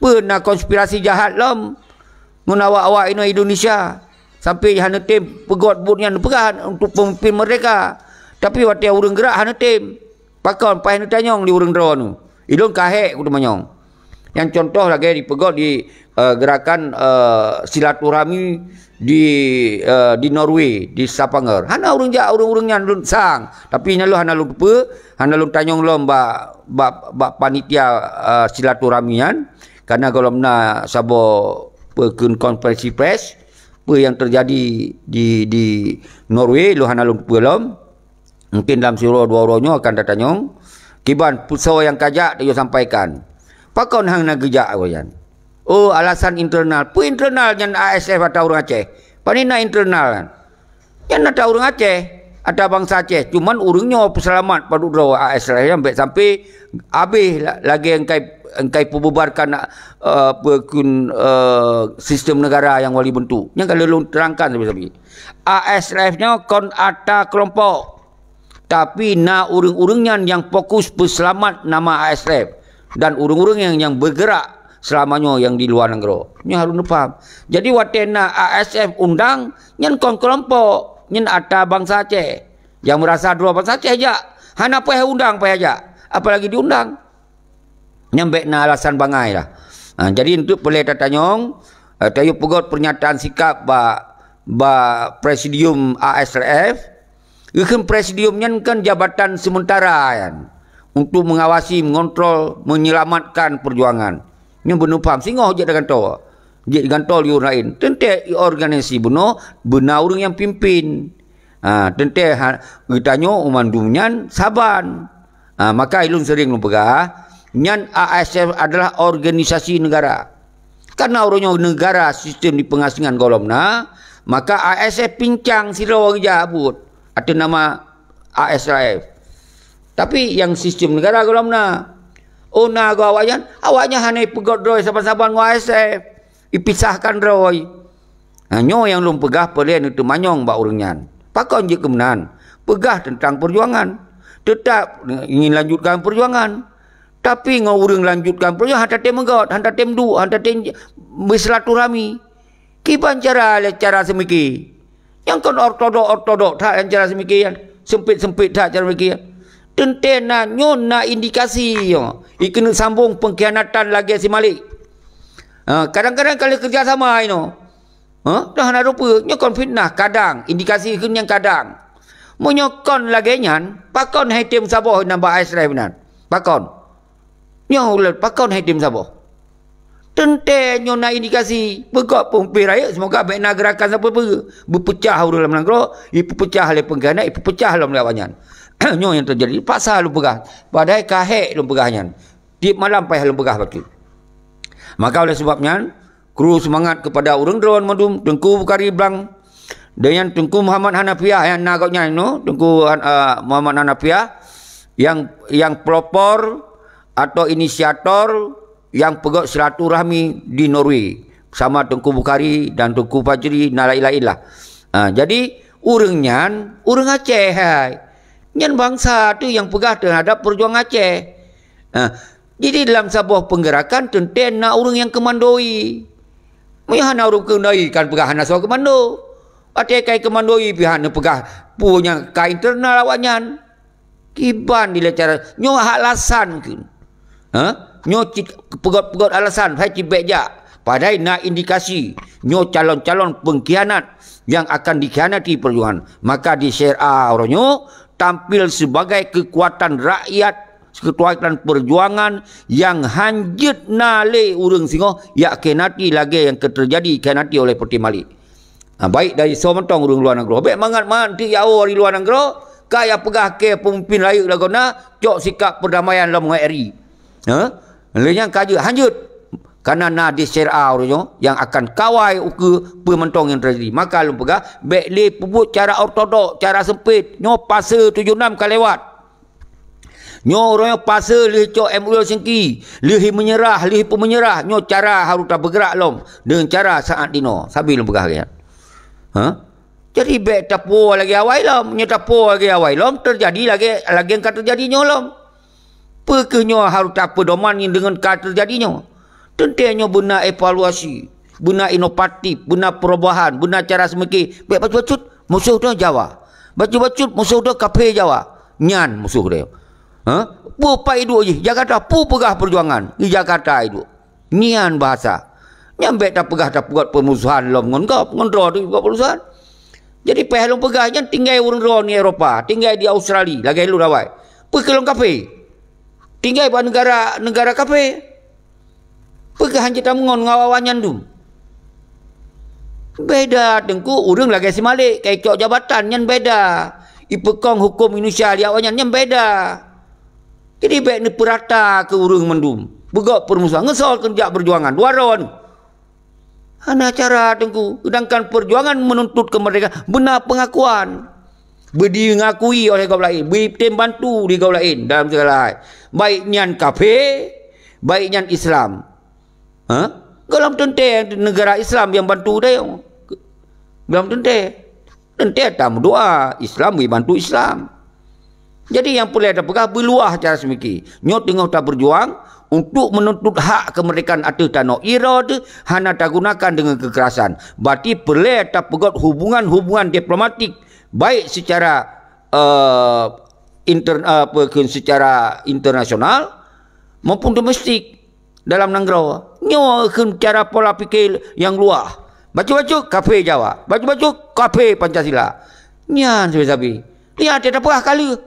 Peue na konspirasi jahat lom ngon awak-awak inoe Indonesia sampai han geutem peugot buet nyan peugah untuk pemimpin merdeka. Tapi watée ureuëng gerak han geutem. Pakon paih neutanyong di ureuëng droe nyoe? Ilôn ka hék kuteumanyong. Nyang contoh lagée dipeugot di, eh, gerakan, eh, silaturahmi di, eh, di Norway, di Stavanger. Hana ureuëng jak, ureuëng-ureuëng nyan lôn sang. Tapi nyan lôn hana lôn teupeue, hana lôn tanyong lom bak, bak, bak panitia, eh, silaturahmi nyan. Karena gohlom na saboh peukheun konferensi pers, peue nyang teujadi di, di Norway, lôn hana lôn teupeue lom. Mungkin lam siuroe dua uroe nyoe akan tatanyong, kiban peue soe nyang ka jak, tayue sampaikan. Pakon hana geujak awaknyan? Oh, alasan internal. Peue internal nyan A S F ata ureuëng Aceh? Pane na internal nyan? Nyan ata ureuëng Aceh, ata bansa Aceh. Cuman ureuëng nyoe peuseulamat padub droe A S F nyan bék sampai abéh la-, lagée engkai, engkai peububarkan, eh, peue kheun, eh, sistem negara nyang wali bentuk. Nyang ka lôn terangkan sabe-sabe. A S F nyoe kon ata keulompok. Tapi na ureuëng-ureuëng nyan nyang fokus peuseulamat nama A S F dan ureuëng-ureuëng nyang, nyang beugerak seulama nyoe nyang di luwa nanggroe. Nyoe harôh neupaham. Jadi watée na A S F undang, nyan kon keulompok, nyan ata bansa Aceh. Nyang meurasa droe bansa Aceh jak, hana paih undang paih jak, apalagi diundang. Nyan bék na alasan bangai lah. Ha, jadi untuk peureulée tatanyong, eh, tayue peugot pernyataan sikap bak, bak presidium A S R F. Geukheun presidium nyan kan jabatan sementara nyan untuk mengawasi, mengontrol, menyelamatkan perjuangan. Nyoe beuneu paham singoh jeuet di gantoe. Jeuet di gantoe liur laén. Teuntée organisasi bunoe beuna ureuëng nyang pimpin. Ha, teuntée ha, geutanyoe u mandum nyan saban. Ha, maka ilôn sering lôn peugah, nyan A S F adalah organisasi negara. Karena uroe nyoe negara sistem di pengasingan gohlom na, maka A S F pincang sidroe geujak buet ateueh nama A S R F. Tapi nyang sistem negara gohlom na. Oh na go awaknyan, awaknyan hana ipeugöt droe saban-saban ngon A S F. Ipisahkan droe. Ha, nyoe nyang lôn peugah peureulée neuteumanyong bak ureuëng nyan. Pakon jeuet keu meunan? Peugah teuntang peujuangan. Teutap ingin lanjutkan peujuangan. Tapi ngon ureuëng lanjutkan peujuangan hana tatem meugöt, hana tatem duek, hana tatem beusilaturahmi. Kiban cara lé cara seumike. Nyang kon ortodok-ortodok that nyang cara seumike nyan. Seumpet-seumpet that cara seumike nyan. Teuntée na nyoe na indikasi nyoe. Ikeuneuk sambong pengkhianatan lagée si Malik. Ha, kadang-kadang ka lheueh kerja sama inoe. Ha? Dah hana rupa, nyoe kon fitnah kadang, indikasi kheun nyang kadang. Meunyoe kon lagée nyan, pakon hai tem saboh nambah ai serai meunan? Pakon? Nyoe ulôn pakon hai tem saboh? Teuntée nyoe na indikasi, beugöt peumimpén rayeuk, semoga bék na geurakan sapeue-peue. Beupeucah ureuëng lam nanggroe, ipeupeucah lé pengkhianat, ipeupeucah lom lé awaknyan. Nyoe nyang teujadi, paksa lôn peugah. Padahai ka hék lôn peugah nyan. Tieb malam payah lôn peugah bacut. Maka oleh sebab nyan, kru seumangat keupada ureuëng droe mandum, Teungku Bukhari Blang, deungon Teungku Muhammad Hanafiah nyang na gobnyan nyoe, Teungku Han-, a, Muhammad Hanafiah nyang, nyang pelopor atau inisiator nyang peugöt silaturahmi di Norway bersama Teungku Bukhari dan Teungku Fajri dan lain-lain lah. Ha, jadi, ureuëng nyan, ureuëng Aceh hai. Nyan bansa tu nyang peugah teuhadap peujuangan Aceh. Ha, jadi dalam saboh peunggerakan teuntée na ureuëng nyang keumandoi. Meunyoe hana ureuëng keumandoi kan peugah hana soe keumando. Watée kai keumandoi pih hana peugah peue nyang ka internal awaknyan. Kiban dilée cara nyoe hak alasan keuh. Ha? Nyoe cit peugöt-peugöt alasan hai cit bék jak. Padahai na indikasi nyoe calon-calon pengkhianat nyang akan dikhianati peujuangan. Maka di C R A uroe nyoe tampil sebagai kekuatan rakyat, kekuatan perjuangan nyang hanjeuet na lé ureuëng singoh jak khianati lagée nyang ka teujadi khianati oleh Peuti Malik. Ha, baik dari soe mantong ureuëng luwa nanggroe. Bék mangat-mangat teuk jak woe di luwa nanggroe, ka jak peugah keu peumimpin rayeuk lagoe na, cok sikap perdamaian lom ngon R I. Ha? Lé nyang ka jeuet, hanjeuet. Kareuna na di C R A uroe nyoe nyang akan kawai ukeue peue mantong nyang teujadi. Maka lôn peugah, bék lé peubuet cara ortodok, cara seumpet. Nyoe fase tujoh nam ka lewat. Nyoe uroe nyoe fase lheueh cok M O U Helsinki, lheueh meunyeurah, lheueh peumeunyeurah. Nyoe cara harôh tabeugerak lom deungon cara saát dinoe. Sabe lôn peugah lagée nyan. Ha? Jadi bék tapuwoe lagée awai lom. Nyoe tapuwoe lagée awai lom, teujadi lagée, lagée nyang ka teujadi nyoe lom. Peu kheueh nyoe harôh tapeudoman deungon ka teujadi nyoe? Teuntée nyoe beuna evaluasi, beuna inovatif, beuna perubahan, beuna cara seumike. Bék bacut-bacut musoh droe Jawa. Bacut-bacut musoh droe kaphé Jawa. Nyan musoh droe. Ha? Peue pat iduek jih? Jakarta. Peue peugah peujuangan? Di Jakarta iduek. Nyan bahasa. Nyan bék tapeugah tapeugöt peumusohan lom ngon gob, ngon droe teuh peugöt peumusohan. Jadi payah lôn peugah nyan tinggai ureuëng droe di Eropa, tinggai di Australia, lagée lôn awai. Peu kheueh lom kaphé? Tinggai bak neugara, neugara kaphé. Peu kheueh hanjeuet tameungon ngon awaknyan dum? Beda Teungku, ureuëng lagée si Malik, ka icok jabatan nyan beda. Ipeukong huköm Indonesia di awaknyan nyan beda. Jadi bék neupeurata keu ureuëng mandum. Peugöt peurumusohan, ngon soe keujak peujuangan, dua droe nyoe. Hana cara Teungku, sedangkan peujuangan meununtut keumeurdekaan beuna peungakuan. Beu diakui oleh gob laén, beu tem bantu di gob laén dalam segala hal. Baik nyan kaphé, baik nyan Islam. Ha? Gohlom teuntée neugara Islam nyang bantu dayong. Gohlom teuntée. Teuntée tameudoa, Islam beu bantu Islam. Jadi nyang peureulée tapeugah beuluwah cara seumike. Nyoe teungoh tabeujuang untuk meununtut hak keumeurdekaan ateueh tanoh. Irot hana tagunakan deungon keukerasan. Berarti peureulée tapeugöt hubungan-hubungan diplomatik baik secara, eh, inter-, apa kheun, secara internasional maupun domestik dalam nanggroe. Nyoe kheun cara pola pike nyang luwah. Bacut-bacut kaphé Jawa, bacut-bacut kaphé Pancasila. Nyan sabe-sabe. Nyan teupeugah ka lheueh.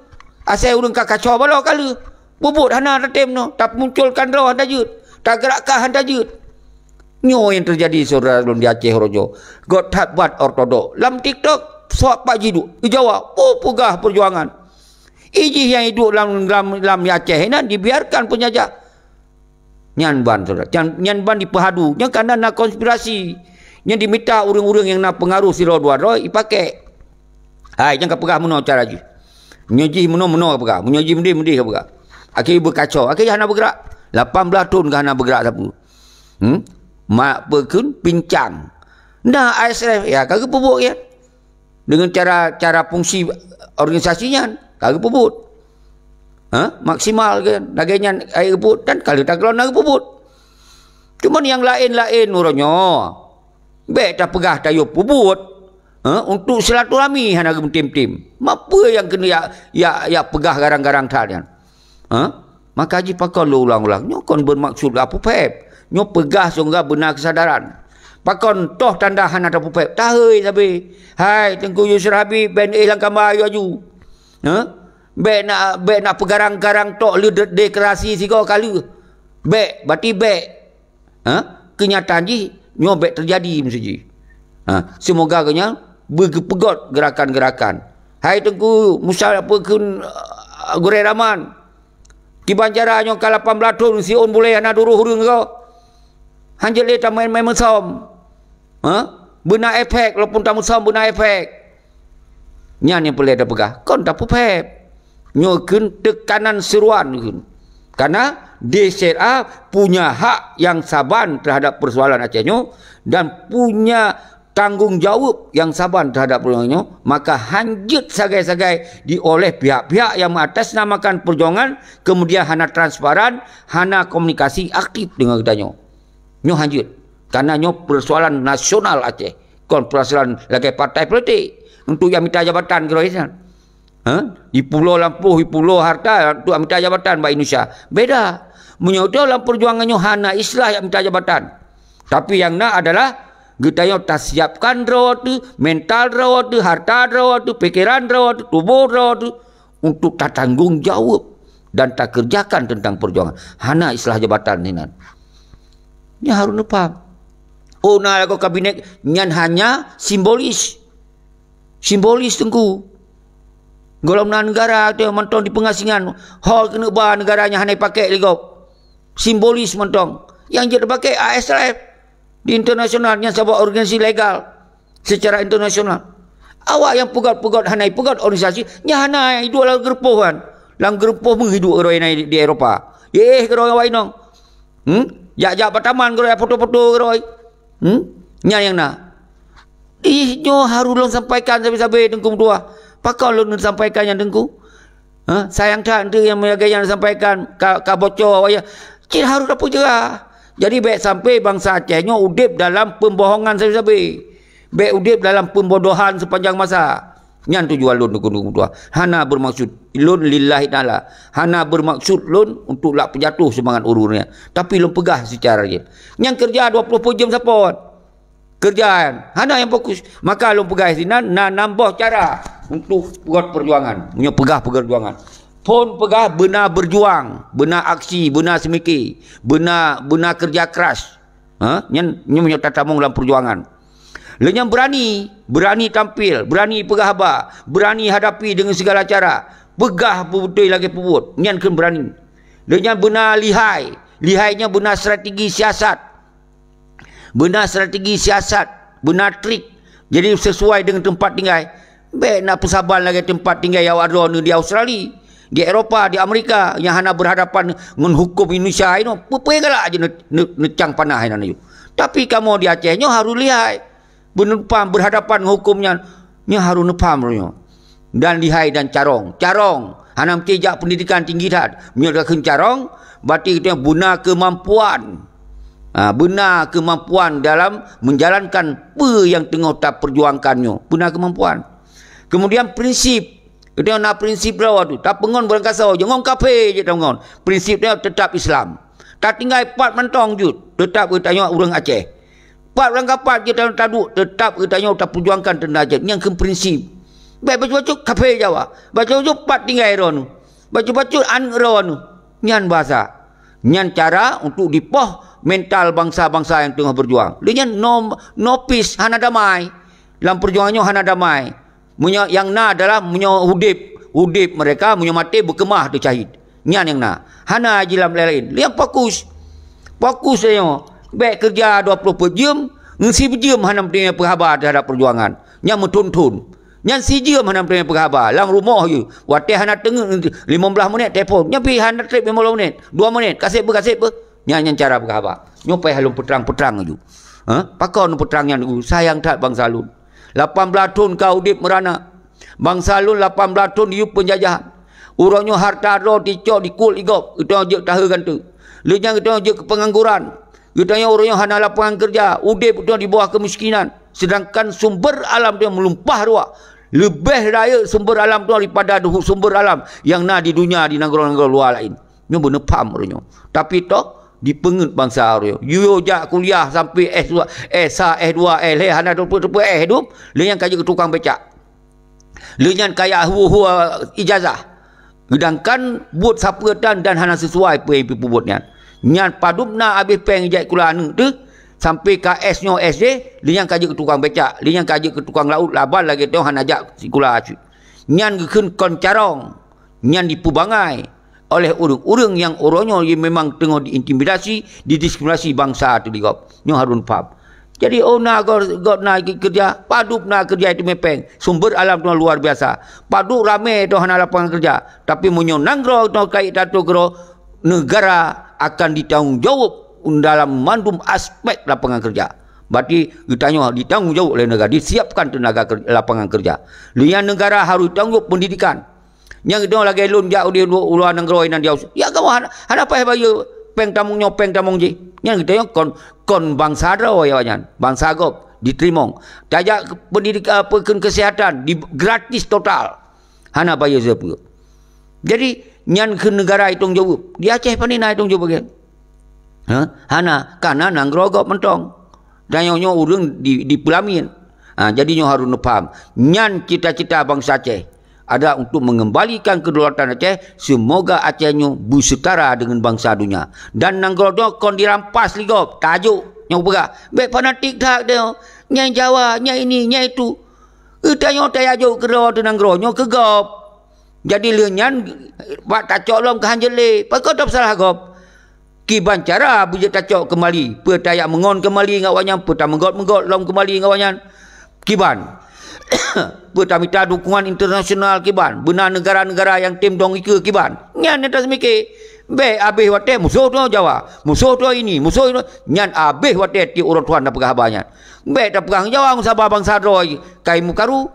Asai ureuëng ka kaco balo ka lheueh. Bubuet hana tatem noh, tamunculkan droe hana jeuet, tageurakkan hana jeuet. Nyoe nyang teujadi syedara lôn di Aceh Rojo. Göt that buet ortodok. Lam TikTok, sok pat jiduek. Ijawa, oh peugah peujuangan. Ijih nyang iduek lam, lam, lam Aceh inan dibiarkan peunjajah. Nyan ban, syedara. Nyan, nyan ban dipeuhadu. Nyan kana na konspirasi. Nyan dimita ureuëng-ureuëng nyang na peungaroh sidroe dua droe ipakek. Hai, nyang ka peugah meunoe cara jih. Meunyoe jih meunoe, meunoe ka peugah. Meunyoe jih meudeh, meudeh ka peugah. Akhé beukacau. Akhé hana beugerak. Lapan blaih thon ka hana beugerak sapeue. Hmm? Mak peukheun pincang. Nah, I S L F, ya, ka geupeubuet, ya. Dengan cara, cara fungsi organisasi nyan, ka geupeubuet. Ha? Maksimal, kan? Lagèe nyan, ka geupeubuet. Dan ka lheueh takalon na geupeubuet. Cuma nyang laén-laén uroe nyoe, bèk tapeugah tayue peubuet, ha, untuk silaturahmi hana geumeutem-tem. Mapeue nyang keuneuk ya, ya, ya peugah garang-garang that nyan? Ha? Maka jih pakon lôn ulang-ulang. Nyoe kon beumaksud gak peuphèb. Nyoe peugah sehingga beuna keusadaran. Pakon toh tanda hana tapeuphèb? Tahôi sabe. Hai, Teungku Yusra Habib, bèk neuéh lam kama aju-aju. Ha? Bèk na, bèk na peugarang-garang tok lheueh de-, deklarasi sigoe ka lheueh. Bèk, berarti bèk. Ha? Keunyataan jih, nyoe bèk teujadi meusti jih. Ha, seumoga geuhnyan beugeupeugöt geurakan-geurakan. Hai Teungku Musa, peukheun, uh, Gurèe Rahman, kiban cara nyoe ka lapan blaih thon siôn buleuen hana duroh ureueng ko. Hanjeuet lé tameumaén-maén meusöm. Ha? Beuna efek, walaupun tameusöm beuna efek. Nyan nyang peureulèe tapeugah, kon tapeuphèb. Nyoe kheun teukanan seuruan kheun. Karena D Z A punya hak yang saban terhadap persoalan Aceh nyoe dan punya tanggong jaweueb yang saban terhadap persoalan nyoe, maka hanjeuet sagai-sagai dioleh pihak-pihak yang mengatasnamakan perjuangan, kemudian hana transparan, hana komunikasi aktif dengan geutanyoe. Nyoe hanjeuet. Karena nyoe persoalan nasional Aceh. Kon persoalan lagèe partai politik. Untuk nyang mita jabatan keudroe nyan. Ha? Ipubloe lampôh, ipubloe harta untuk mita jabatan bak Indonesia. Beda. Meunyoe lam perjuangan nyoe hana istilah nyang mita jabatan. Tapi nyang na adalah geutanyoe tasiapkan droe teuh, mental droe teuh, harta droe teuh, pikeran droe teuh, tuboh droe teuh untuk tatanggong jaweueb dan takeureujakan teuntang perjuangan. Hana istilah jabatan inan. Nyan harôh neupaham. Oh, na lagoe kabinet nyan hanya simbolis. Simbolis, Teungku. Gohlom na neugara teuh mantong di peungasingan, ho keuneuk ba neugara nyan hana jipakék lé gob. Simbolis mantong. Nyang jeuet jipakék A S L F di internasional, nyan saboh organisasi legal secara internasional. Awak nyang peugöt-peugöt hana jipeugöt organisasi, nyan hana jiduek lam geureupoh kan. Lam geureupoh meuh jiduek keudroe na di Eropa. Éh keudroe awak inong. Hmm? Jak-jak bak taman keudroe, foto-foto keudroe. Hmm? Nyan nyang na. Ih, nyoe harôh lôn sampaikan sabe-sabe, Teungku meutuah. Pakon lôn sampaikan nyan, Teungku? Ha? Sayang that, enteuk nyang lagèe nyang sampaikan ka, ka bocor awak nyan. Cit harôh tapeujeurah. Jadi, bèk sampai bansa Aceh nyoe udép dalam pembohongan sabe-sabe. Bèk udép dalam pembodohan sepanjang masa. Nyan tujuan lôn, Teungku meutuah. Hana bermaksud lôn lillahi ta'ala. Hana bermaksud lôn untuk lak peujatoh seumangat ureueng nyan. Tapi lôn peugah secara real. Nyang keureuja dua ploh peuet jeuem sapeue? Keureuja nyan hana nyang fokus. Maka lôn peugah sinan na nam boh cara untuk peugöt perjuangan. Meunyoe peugah perjuangan. Phôn peugah beuna berjuang, beuna aksi, beuna seumike, beuna, beuna keureuja keras. Ha? Nyan, nyan meunyoe tatamong lam perjuangan. Lheuh nyan berani, berani tampil, berani peugah haba, berani hadapi dengan segala cara. Peugah beutôi lagèe peubuet. Nyan kheun berani. Lheuh nyan beuna lihai. Lihai nyan beuna strategi siasat. Beuna strategi siasat, beuna trik. Jadi, sesuai dengan teumpat tinggai. Bèk na peusaban lagèe teumpat tinggai awak droeneuh di Australia, di Eropa, di Amerika nyang hana berhadapan ngon huköm Indonesia inoe. Peue-peue galak jih ne-, ne-, neucang panah inan aju. Tapi kamoe di Aceh nyoe harôh lihai. Beuneupham berhadapan ngon huköm nyan, nyan harôh neupham nyoe. Dan lihai dan carông. Carông, hana meusti jak pendidikan tinggi that. Meunyoe takheun carông, berarti geutanyoe beuna keumampuan. Ha, beuna keumampuan dalam menjalankan peue nyang teungoh taperjuangkan nyoe. Beuna keumampuan. Kemudian prinsip. Geutanyoe na prinsip droe teuh. Tapeungon barangkasoe, jangon kafé jeuet tapeungon. Prinsip nyoe tetap Islam. Tatinggai pat mantong jeuet, tetap geutanyoe ureueng Aceh. Pat lam kapat geutanyoe taduek, tetap geutanyoe taperjuangkan teunajeut nyang keu prinsip. Bèk bacut-bacut kafé Jawa. Bacut-bacut pat tinggai droeneuh. Bacut-bacut aneuk droeneuh. Nyan bahasa. Nyan cara untuk dipoh mental bansa-bansa nyang teungoh berjuang. Lé nyan no, no peace, hana damai. Lam perjuangan nyoe hana damai. Meunyoe nyang na adalah meunyoe udép, udép mereka, meunyoe maté beukeumah teuh syahid. Nyan nyang na. Hana jilam laén-laén. Nyang fokus. Fokus tanyoe. Bèk keureuja dua ploh peuet jeuem, ngon sibeujeuem hana meuteumé peuhaba teuhadap peujuangan. Nyan meuthon-thon. Nyan sijeuem hana meuteumé peugah haba, lam rumoh jih. Watée hana teungeut limong blaih menit telepon, nyan pih hana treb limong blaih menit, dua menit, kaseb beu, kaseb beu. Nyan, nyan cara peugah haba. Nyoe payah lôn peutrang-peutrang laju. Ha? Pakon peutrang nyan laju? Sayang that bansa lôn. Lapan blaih thon ka udeb meurana. Bansa lôn lapan blaih thon diyueb peunjajahan. Uroe nyoe hareuta droe jicok dikuet lé gob, geutanyoe jeuet tahe ganteue. Lheueh nyan geutanyoe jeuet keu peungangguran. Geutanyoe uroe nyoe hana lapangan keureuja, udeb geutanyoe di bawah keumiskinan. Seudangkan sumber alam geutanyoe meulumpah ruah. Leubeh rayeuk sumber alam geutanyoe daripada sumber alam nyang na di dunia di nanggroe-nanggroe luwa laén. Nyoe beuneupham uroe nyoe. Tapi toh, dipeungeut bansa uroe nyoe. Yue jak kuliah sampai S dua, S sa, S dua, S lhée hana teupeu-teupeu S hidup, lheueh nyan ka jeuet keu tukang becak. Lheueh nyan kajak hue-hue ijazah. Seudangkan buet sapeue tan dan hana sesuai peue nyang jipeubuet nyan. Nyan padub na abéh péng jak sikula aneuk teuh, sampai ka S nyoe S D, lheueh nyan ka jeuet keu tukang becak, lheueh nyan ka jeuet keu tukang laôt, laban lagée nyoe hana jak sikula acut. Nyan geukheun kon carông. Nyan dipeubangai oleh ureuëng-ureuëng nyang uroe nyoe memang teungoh diintimidasi, didiskriminasi bansa teuh di gob. Nyoe harôh paham. Jadi, oh na gob, gob na keureuja, padub na keureuja teumé péng. Sumber alam teungoh luar biasa. Padub ramé teungoh hana lapangan keureuja. Tapi meunyoe nanggroe teungoh kayée tato keudroe, neugara akan ditanggung jaweueb dalam mandum aspek lapangan keureuja. Berarti geutanyoe ditanggung jaweueb lé neugara, disiapkan teunaga ker-, lapangan keureuja. Lheueh nyan neugara harôh tanggung jaweueb peundidikan. Nyang geutanyoe lagée lôn jak u di lu-, u luwa nanggroe inan di Aus-, ya kamoe hana, hana paih bayeue péng tamong nyoe, péng tamong jih. Nyang geutanyoe kon, kon bansa droe awaknyan, bansa gob diteurimong. Tajak keu peundidik-, apa, keu keusihatan di gratis total. Hana bayeue sapeue. Jadi, nyan kheun neugara itong jaweueb. Di Aceh pane na itong jaweueb lagée? Ha? Hana, kana nanggroe gob mantong. Dan nyoe, nyoe ureuëng di, dipeulamiet. Ha, jadi nyoe harôh neupaham. Nyan cita-cita bansa Aceh adalah untuk mengembalikan kedaulatan Aceh, semoga Aceh nyoe beuseutara deungon bansa dunia. Dan nanggroe nyoe kon dirampas lé gob, tajok nyoe peugah. Bék fanatik that deh, nyang Jawa, nyang ini, nyang itu. Geutanyoe tajak jok keudroe teuh nanggroe nyoe keu gob. Jadi lheueh nyan, bak tacok lom keu hanjeuet lé, pakon tapeusalah gob? Kiban cara beujeuet tacok keumali, peue tajak meungon keumali ngon awaknyan, peue tameugot-meugot lom keumali ngon awaknyan? Kiban? Peue tamita dukungan internasional kiban? Beuna neugara-neugara nyang tem dong ikeue kiban? Nyan nyang taseumiké. Bék abéh watée musoh droe Jawa, musoh droe ini, musoh droe, nyan abéh watée tieb uroe Tuhan tapeugah haba nyan. Bék tapeugah Jawa ngon saba bansa droe kai mukaru.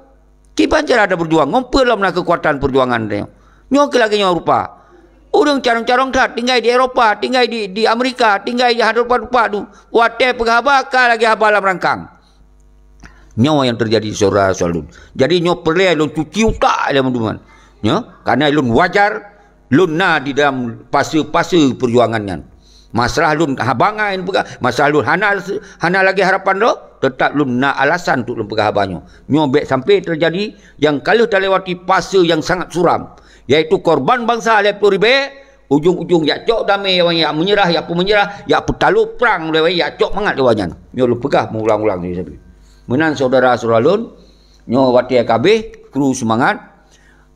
Kiban cara tabeujuang, ngon peue lom na keukuatan peujuangan tanyoe. Nyoe keuh lagée nyoe rupa. Ureuëng carông-carông that tinggai di Eropa, tinggai di, di Amerika, tinggai di hana rupa-rupa tu. Watée peugah haba ka lagée haba lam rangkang. Nyoe nyang teujadi syedara-syedara lôn. Jadi nyoe peureulée lôn cuci utak lé mandum nyan. Nyoe, karena lôn wajar lôn na di dalam fase-fase peujuangan nyan. Masalah lôn haba ngai lôn peugah, masalah lôn hana, hana lagée harapan droe, teutap lôn na alasan untuk lôn peugah haba nyoe. Nyoe bék sampai teujadi nyang ka lheueh talewati fase nyang sangat suram, yaitu korban bansa lhée ploh ribée, ujong-ujong jak cok damé, awaknyan jak meunyeurah, jak peumeunyeurah, jak peutaloe prang lé awaknyan, jak cok mangat lé awaknyan. Nyoe lôn peugah meuulang-ulang lé sabe. Meunan syedara-syedara lôn, nyoe watée ka abéh, kru seumangat.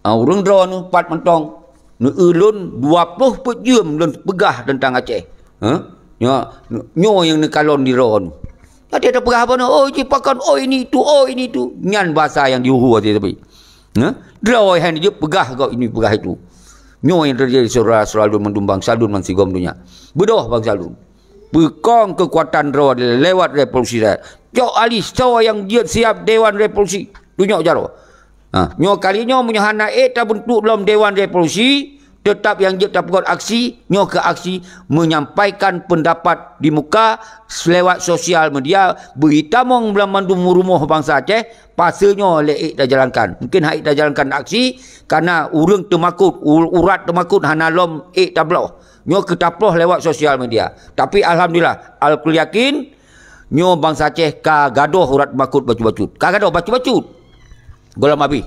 Ah, ureuëng droeneuh pat mantong. Neu-eu lôn dua ploh peuet jeuem lôn peugah teuntang Aceh. Ha? Nyoe, nyoe nyang neukalon di droeneuh. Watée tapeugah haba nyoe, "Oh, jih pakon, oh, ini itu, oh, ini itu." Nyan basa nyang jihuhu watée tapi. Ha? Droe hai neujeuet peugah gob ini, peugah itu. Nyoe nyang teujadi syedara-syedara lôn mandum bansa lôn bansigom donya. Beudôh bansa lôn. Peukong keukuatan droe lewat revolusi rakyat. Cok alis soe nyang jeuet siab Dewan Revolusi. Tunyok jaroe. Ha, nyoe kali nyoe meunyoe hana ék tabeuntuk lom Dewan Revolusi, teutap nyang jeuet tapeugot aksi, nyoe keuh aksi menyampaikan pendapat di muka lewat sosial media, beuitamong lam mandum rumoh bansa Aceh, fase nyoe lé ék tajalankan. Mungkin han ék tajalankan aksi, karena ureuëng teumakot, u-, urat teumakot hana lom ék tabloh. Nyoe keuh taploh lewat sosial media. Tapi alhamdulillah, alkul yakin, nyoe bansa Aceh ka gadôh urat makot bacut-bacut. Ka gadôh bacut-bacut. Gohlom abéh.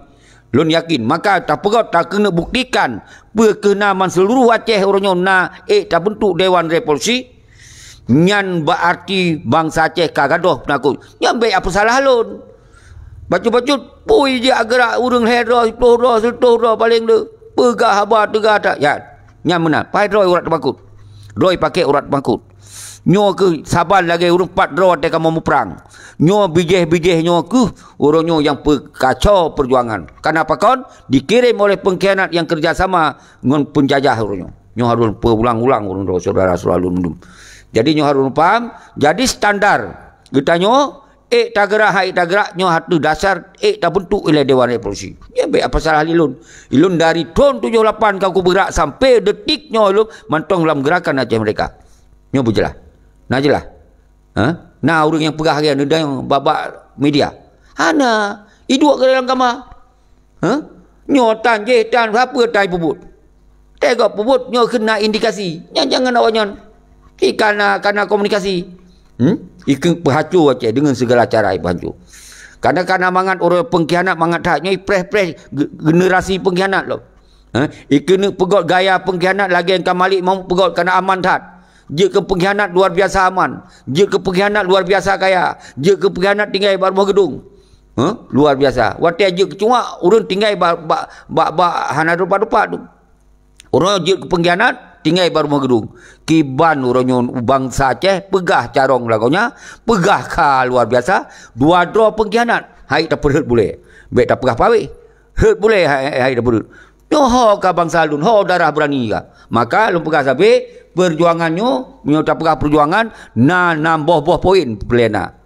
Lôn yakin, maka tapeugot takeuneuk buktikan peue keuh na man seuluruh Aceh uroe nyoe na ék tabeuntuk Dewan Revolusi, nyan beuarti bansa Aceh ka gadôh peunakot. Nyan bék apeusalah lôn. Bacut-bacut, pui jih geura ureuëng lhée droe, siploh droe, seureutôh droe paleng le. Peugah haba teuga that, ya. Nyan meunan, pai droe urat teumakot. Droe paké urat teumakot. Nyoe kheueh saban lagée ureuëng pat droe watée kamoe muprang. Nyoe bijéh-bijéh nyoe kheueh ureuëng nyoe nyang peukaco peujuangan. Kareuna pakon? Dikirim oleh pengkhianat nyang kerja sama ngon penjajah ureuëng nyoe. Nyoe harôh peuulang-ulang ureuëng droe syedara-syedara lôn mandum. Jadi nyoe harôh paham, jadi standar geutanyoe ék tagrak, han ék tagrak, nyoe ateueh dasar ék tabeuntuk ilée Dewan Revolusi. Nyan bék apa salah lé lôn. Ilôn dari thon tujoh lapan ka kubeugerak sampai detik nyoe lôn mantong lam geurakan Aceh Merdeka. Nyoe beujeulaih. Na jeulaih? Ha? Na ureuëng nyang peugah lagée nyan bak, bak media? Hana. Iduek keu dalam kama. Ha? Nyoe tan jih tan, siapa tan peubuet? Teuga peubuet nyoe kheun na indikasi. Nyan jangan awak nyan. Ki kana, kana komunikasi. Hmm? Ikeu peuhancô Aceh dengan segala cara ipeuhancô. Kana, kana mangat ureuëng pengkhianat mangat that. Nyoe preh-preh ge-, generasi pengkhianat lom. Ha? Ikeuneuk peugöt gaya pengkhianat lagée ka Malik Mahmud peugöt kana aman that. Jeuet keu pengkhianat luar biasa aman. Jeuet keu pengkhianat luar biasa kaya. Jeuet keu pengkhianat tinggai bak rumoh geudong. Huh? Luar biasa. Watée jeuet keu cuak, ureuëng tinggai bak, bak, bak, bak hana dupat-dupat tu. Ureuëng jeuet keu pengkhianat, tinggai bak rumoh geudong. Kiban ureuëng nyoe bansa Aceh peugah carông lagoe nyan, peugah ka luar biasa, dua droe pengkhianat, hai tapeurhot bulée. Bék tapeugah pawéh. Hot bulée hai, hai, hai tapeurhot. Nyoe ho ka bansa lôn, ho darah beurani ka. Maka lôn peugah sabe, peujuangan nyoe, meunyoe tapeugah peujuangan, na nam boh-boh poin peulena.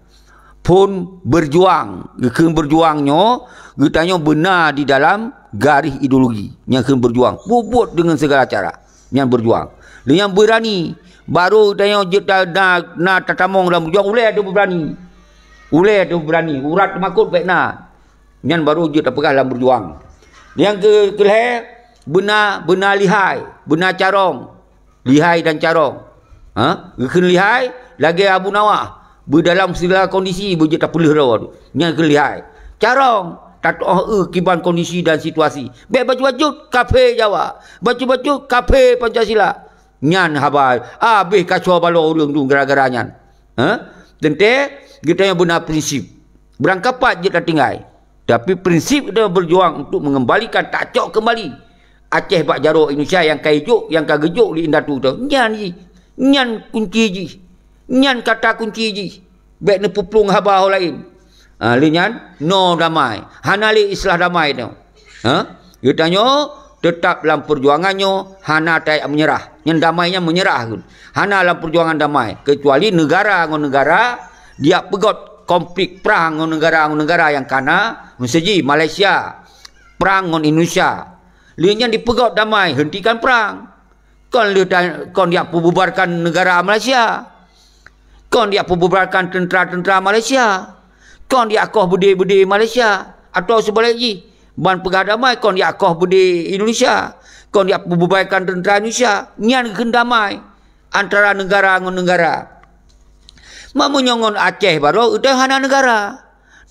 Phon beujuang, geukheun beujuang nyoe, geutanyoe beuna di dalam garéh ideologi nyang kheun beujuang. Peubuet deungon segala cara. Nyan beujuang. Lé nyang beurani, barô geutanyoe jeuet ta-, na, na tatamong lam beujuang, ulée teuh beurani. Ulée teuh beurani, urat teumakot bék na. Nyan barô jeuet tapeugah lam beujuang. Nyang keu-, keulhée, beuna, beuna lihai, beuna carông. Lihai dan carông. Ha? Geukheun lihai, lagée Abu Nawah. Beudalam segala kondisi beujeuet tapeuleueh droe tu. Nyan kheun lihai. Carông, tatuoh eu kiban kondisi dan situasi. Bék bacut-bacut, kafé Jawa. Bacut-bacut, kafé Pancasila. Nyan haba, habéh kaco baloe ureuëng tu gara-gara nyan. Ha? Teuntée, geutanyoe beuna prinsip. Beurangkapat jeuet tatinggai. Tapi prinsip geutanyoe beujuang untuk mengembalikan, tacok kembali Aceh bak jaroe Indonesia nyang ka ijok, nyang ka geujok lé indatu teuh. Nyan jih. Nyan kunci jih. Nyan kata kunci jih. Bék neupeuplueng haba ho laén. Ha, lé nyan, no damai. Hana lé istilah damai nyoe. Ha? Geutanyoe teutap lam peujuangan nyoe hana tajak meunyeurah. Nyan damai nyan meunyeurah kheun. Hana lam peujuangan damai. Keucuali neugara ngon neugara dijak peugöt konflik prang ngon neugara ngon neugara nyang kana. Miseujih Malaysia prang ngon Indonesia. Lé nyan dipeugöt damai, hentikan prang. Kon lheueh ta-, kon jak peububarkan neugara Malaysia. Kon jak peububarkan teuntra-teuntra Malaysia. Kon jak koh beudé-beudé Malaysia. Atawa seubalek jih, ban peugah damai kon jak koh beudé Indonesia. Kon jak peububarkan teuntra Indonesia. Nyan kheun damai antara neugara ngon neugara. Ma meunyoe ngon Aceh baroe, geutanyoe hana neugara.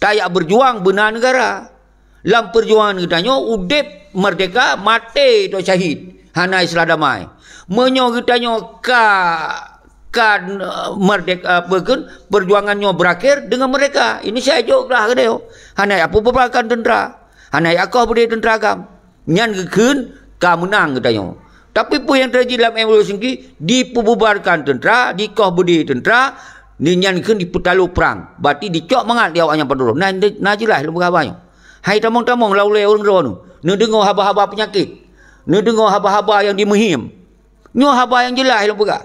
Tajak beujuang beuna neugara. Lam peujuangan geutanyoe udeb merdeka, maté atau syahid. Hana istilah damai. Meunyoe geutanyoe ka, ka, eh, merdeka, apa kheun, peujuangan nyoe berakhir deungon merdeka. Indonesia jok lah geutanyoe. Hana jak peububarkan teuntra. Hana jak koh beudé teuntra agam. Nyan geukheun ka meunang geutanyoe. Tapi peue nyang teujadi lam M O U Helsinki, dipeububarkan teuntra, dikoh beudé teuntra, nyan geukheun dipeutalo prang. Berarti dicok mangat di awak nyan padum droe. Na, na jeulaih lôn peugah haba nyoe. Hai tamong-tamong lam ulée ureuëng droeneuh, neudeungoe haba-haba peunyakét. Neudeungoe haba-haba nyang dimeuhiem. Nyoe haba nyang jeulaih lôn peugah.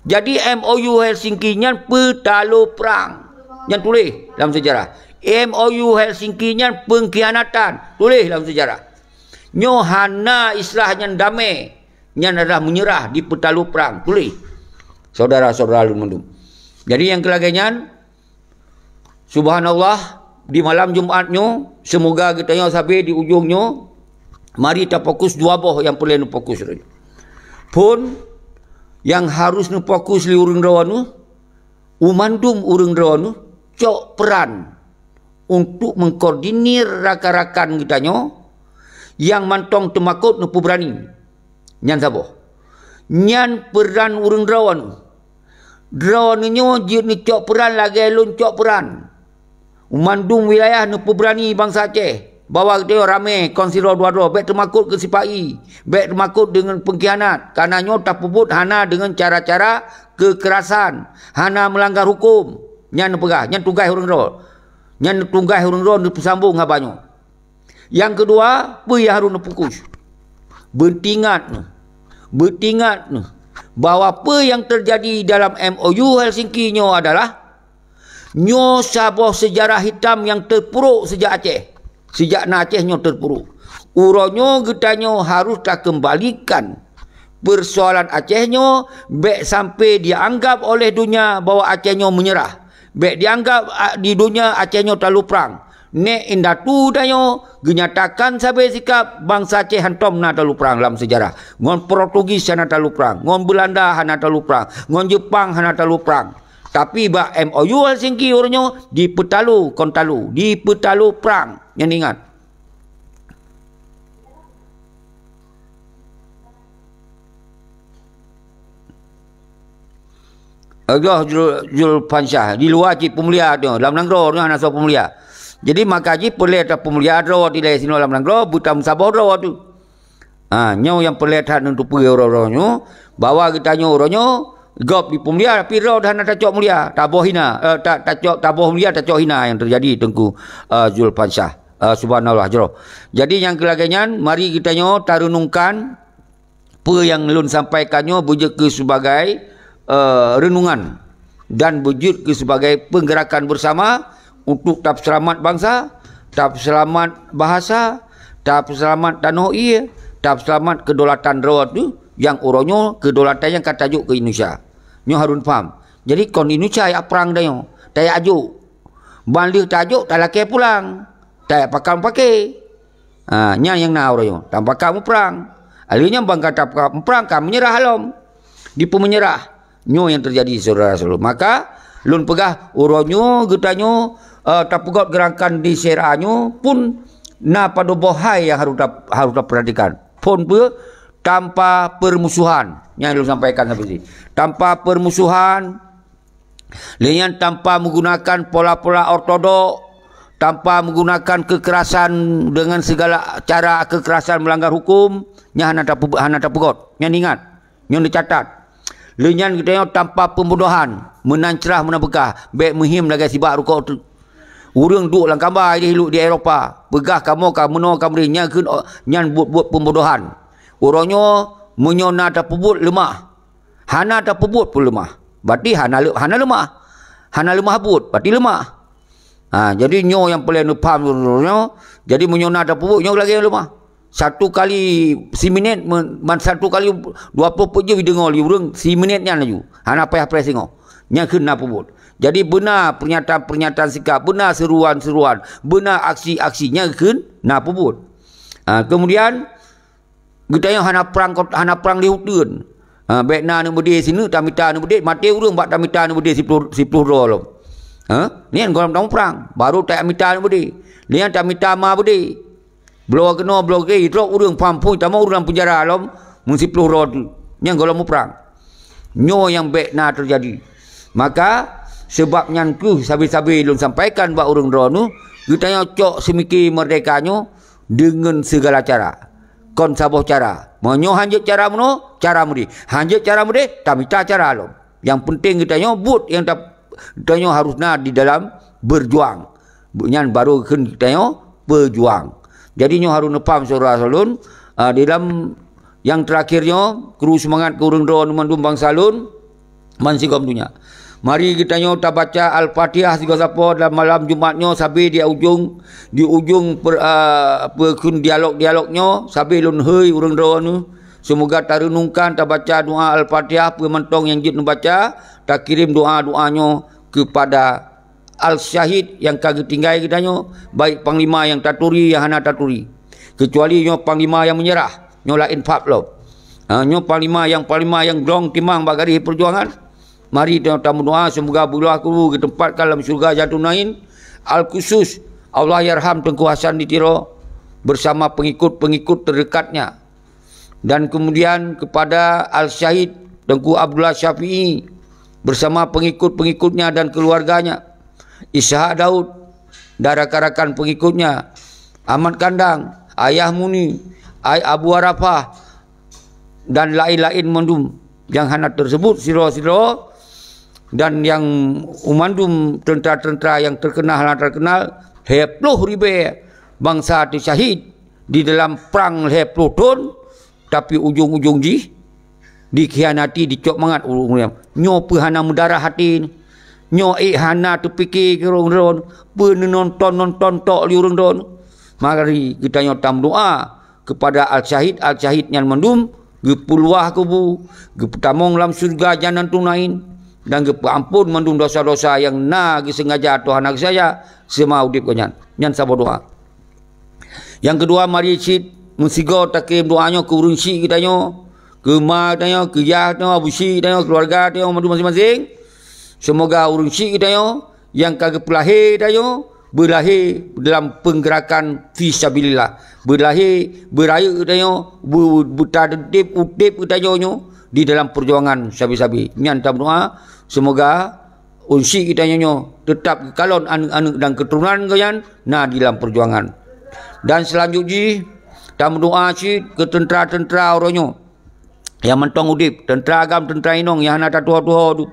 Jadi M O U Helsinki nyan peutalo prang. Nyan tuléh lam seujarah. M O U Helsinki nyan peungkhianatan. Tuléh lam seujarah. Nyoe hana istilah nyan damé. Nyan adalah meunyeurah dipeutalo prang. Tuléh. Saudara-saudara lôn mandum. Jadi nyang keu lagée nyan, Subhanallah, di malam Jumat nyoe, seumoga geutanyoe sabe di ujong nyoe, mari tafokus dua boh nyang peureulée neufokus. Phon nyang harôh neufokus lé ureuëng droeneuh, u mandum ureuëng droeneuh cok peuran untuk mengkoordinir rakan-rakan geutanyoe nyang mantong teumakot neupeubeurani. Nyan saboh. Nyan peuran ureuëng droeneuh. Droeneuh nyoe jeuet neucok peuran lagée lôn cok peuran. U mandum wilayah neupeubeurani bansa Aceh. Bahwa geutanyoe ramé kon sidroe dua droe, bék teumakot keu sipa-i, bék teumakot deungon peungkhianat, kareuna nyoe tapeubuet hana deungon cara-cara keukerasan, hana meulanggar huköm. Nyan neupeugah, nyan tugaih ureuëng droe. Nyan tugaih ureuëng droe neupeusambong haba nyoe. Nyang keudua, peue nyang harôh neufokus? Beutingat neuh. Beutingat neuh bahwa peue nyang teujadi dalam M O U Helsinki nyoe adalah nyoe saboh seujarah hitam nyang teupurok sejak Aceh. Sejak na Aceh nyoe teupurok. Uroe nyoe geutanyoe harôh takeumbalikan persoalan Aceh nyoe, bék sampai dianggap oleh dunia bahwa Aceh nyoe menyerah. Bék dianggap, a, di dunia Aceh nyoe talalu prang. Nèk indatu tanyoe geunyatakan sabe sikap bansa Aceh hantom na talalu prang lam seujarah. Ngon Portugis hana talalu prang, ngon Belanda hana talalu prang, ngon Jepang hana talalu prang. Tapi bak M O U Helsinki uroe nyoe dipeutalu kon talu, dipeutalu prang. Nyan ingat. Agoh Jul-, Julfansyah, di luwa cit peumulia tu, lam nanggroe tu hana soe peumulia. Jadi maka jih peureulée tapeumulia droe dilée sinoe lam nanggroe, beutameusaboh droe tu. Ha, nyoe nyang peureulée that neuteupeue uroe-uroe nyoe, bahwa geutanyoe uroe nyoe gob dipeumulia, tapi droe hana tacok mulia, taboh hina, eh, ta-, tacok, taboh mulia, tacok hina nyang teujadi Teungku, eh, Julfansyah. Eh, subhanallah jroh. Jadi nyang keu lagée nyan, mari geutanyoe tareunungkan peue nyang lôn sampaikan nyoe beujeuet keu sebagai, eh, reunungan dan beujeuet keu sebagai peungeurakan beusama untuk tapeuseulamat bansa, tapeuseulamat bahasa, tapeuseulamat tanoh ié, tapeuseulamat keudolatan droe tu nyang uroe nyoe keudolatan nyang ka tajok keu Indonesia. Nyoe harôh paham. Jadi kon Indonesia jak prang tanyoe, tajak jok. Ban lheueh tajok talakée pulang, tajak pakam paké. Ha, nyan nyang na uroe nyoe, tapakam muprang. Lheueh nyan ban ka tapakam muprang ka meunyeurah lom. Dipeumeunyeurah. Nyoe nyang teujadi syedara-syedara. Maka lôn peugah uroe nyoe geutanyoe, eh, tapeugot geurakan di Syedara nyoe pun na padub boh hai nyang harôh tap-, harôh tapeuratikan. Phon peue? Tanpa peurmusuhan. Nyang lôn sampaikan sabe jih. Tanpa peurmusuhan, lé nyan tanpa meugunakan pola-pola ortodok, tanpa meugunakan keukerasan deungon sigala cara keukerasan meulanggar huköm, nyan hana tapeu-, hana tapeugot. Nyan ingat, nyoe neucatat. Lé nyan geutanyoe tanpa peumbodohan, meunan crah meunan beukah, bék meuhiem lagée sibak rukok teuk. Ureuëng duek lam kamba di, di Eropa, peugah kamoe ka meunoe ka meuri, nyan kheun, nyan buet-buet peumbodohan. Uroe nyoe meunyoe na tapeubuet leumah, hana tapeubuet pun leumah. Berarti hana le-, hana leumah. Hana leumah buet, berarti leumah. Ha, jadi nyoe nyang peureulée neupaham nyoe. Jadi meunyoe na tapeubuet nyoe lagée leumah. Satu kali siminét, me-, man satu kali dua ploh peuet jeuem jideungoe lé ureuëng siminét nyan laju. Hana payah preh singoh. Nyan kheun na peubuet. Jadi beuna pernyataan-pernyataan sikap, beuna seuruan-seuruan, beuna aksi-aksi nyan kheun na peubuet. Ha, kemudian geutanyoe hana prang kot-, hana prang di uteuen. Ha, bék na aneuk beudé sineuk tamita aneuk beudé, maté ureuëng bak tamita aneuk beudé siploh, siploh droe lom. Ha? Nyan gohlom tameuprang, baru tamita aneuk beudé. Nyan tamita ma beudé. Bloe keunoe, bloe keunoe, trok ureuëng pam pui tamong ureuëng lam penjara lom, meusiploh droe tu. Nyan gohlom muprang. Nyoe nyang bék na teujadi. Maka, seubab nyan kheueh sabe-sabe lôn sampaikan bak ureuëng droeneuh, geutanyoe cok seumike meurdeka nyoe deungon sigala cara. Kon saboh cara. Meunyoe hanjeuet cara meunoe, cara meudeh. Hanjeuet cara meudeh, tamita cara lom. Nyang peunteng geutanyoe buet nyang ta-, geutanyoe harôh na di dalam beujuang. Nyan baru kheun geutanyoe peujuang. Jadi nyoe harôh neupaham syedara-syedara lôn, ah, di dalam nyang teurakhir nyoe, kru seumangat keu ureuëng droeneuh mandum bansa lôn, bansigom donya. Mari geutanyoe tabaca Al-Fatihah sigoe sapo dalam malam Jumat nyoe sabe di ujong, di ujong per-, a, peue kheun dialog-dialog nyoe sabe lôn hôi ureuëng droeneuh. Seumoga tareunungkan tabaca doa Al-Fatihah peue mantong nyang jeuet neubaca, takirém doa-doa nyoe keupada al-syahid nyang ka geutinggai geutanyoe, baik panglima nyang taturi nyang hana taturi. Keucuali nyoe panglima nyang meunyeurah, nyoe laén fab lom. Ha, nyoe panglima nyang, panglima nyang glong timang bak garéh peujuangan. Mari ta-, tameudoa seumoga beulah kubu geuteumpatkan lam syeuruga Jannatun Naim. Al-khusus, Allahyarham Teungku Hasan di Tiro bersama pengikut-pengikut terdekatnya. Dan kemudian kepada Al-Syahid Teungku Abdullah Syafi'i bersama pengikut-pengikutnya dan keluarganya, Ishak Daud dan rakan-rakan pengikutnya, Ahmad Kandang, Ayah Muni, Ai Abu Arafah, dan laén-laén mandum nyang hana teuseubut sidroe-sidroe, dan nyang mandum teuntra-teuntra nyang teukeunal hana teukeunal, lhée ploh ribée bansa teusyahid di dalam prang lhée ploh thon, tapi ujong-ujong jih dikhianati, dicok mangat ureuëng-ureuëng nyan. Nyoe peue hana meudarah até nyoe? Nyoe ék hana teupike keu ureuëng droe? Peue neunonton-nonton tok lé ureuëng droe? Mari geutanyoe tameudoá keupada al-syahid-al-syahid nyan mandum, geupeuluwah kubu, geupeutamong lam syeuruga Jannatul Naim, dan geupeuamphon mandum dosa-dosa nyang na geuseungaja atau hana geuseungaja seuma udeb geuh nyan. Nyan saboh doá. Nyang keudua, mari cit meusigoe takirém doá nyoe keu ureuëng syik geutanyoe, keu ma geutanyoe, keu yah geutanyoe, abu syik geutanyoe, keuluwarga geutanyoe mandum maséng-maséng. Seumoga ureuëng syik geutanyoe nyang ka geupeulahé geutanyoe beulahé dalam peunggeurakan fi sabilillah, beulahé beurayeuk geutanyoe, beu-, beutadeb udeb geutanyoe nyoe di dalam peujuangan sabe-sabe. Nyan tameudoá, seumoga ureuëng syik geutanyoe nyoe teutab geukalon aneuëk-aneuëk dan keuturonan geuh nyan na di lam peujuangan. Dan seulanjut jih, tameudoá cit keu teuntra-teuntra uroe nyoe nyang mantong udeb, teuntra agam, teuntra inong nyang hana tatuho-tuho dum.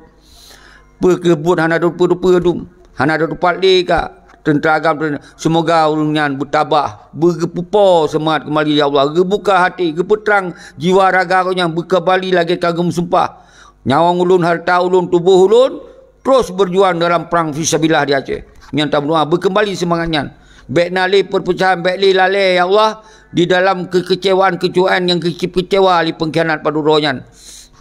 Peue keuh buet hana teupeue-teupeue dum, hana tatupat lé ka teuntra agam, teuntra, seumoga ureuëng nyan beutabah, beugeupeupo seumangat keumbali, ya Allah, geubuka até, geupeutrang jiwa raga geuh nyan, beukeumbali lagée ka geumeusumpah, "Nyawöng ulôn, hareuta ulôn, tuboh ulôn, troh beujuang dalam prang fi sabilillah di Aceh." Nyan tameudoá, beukeumbali seumangat nyan. Bék na lé peurpeucahan, bék lé lalée, ya Allah, di dalam keukeucewaan-keukeucewaan nyang geukeucewa lé peungkhianat padub droe nyan.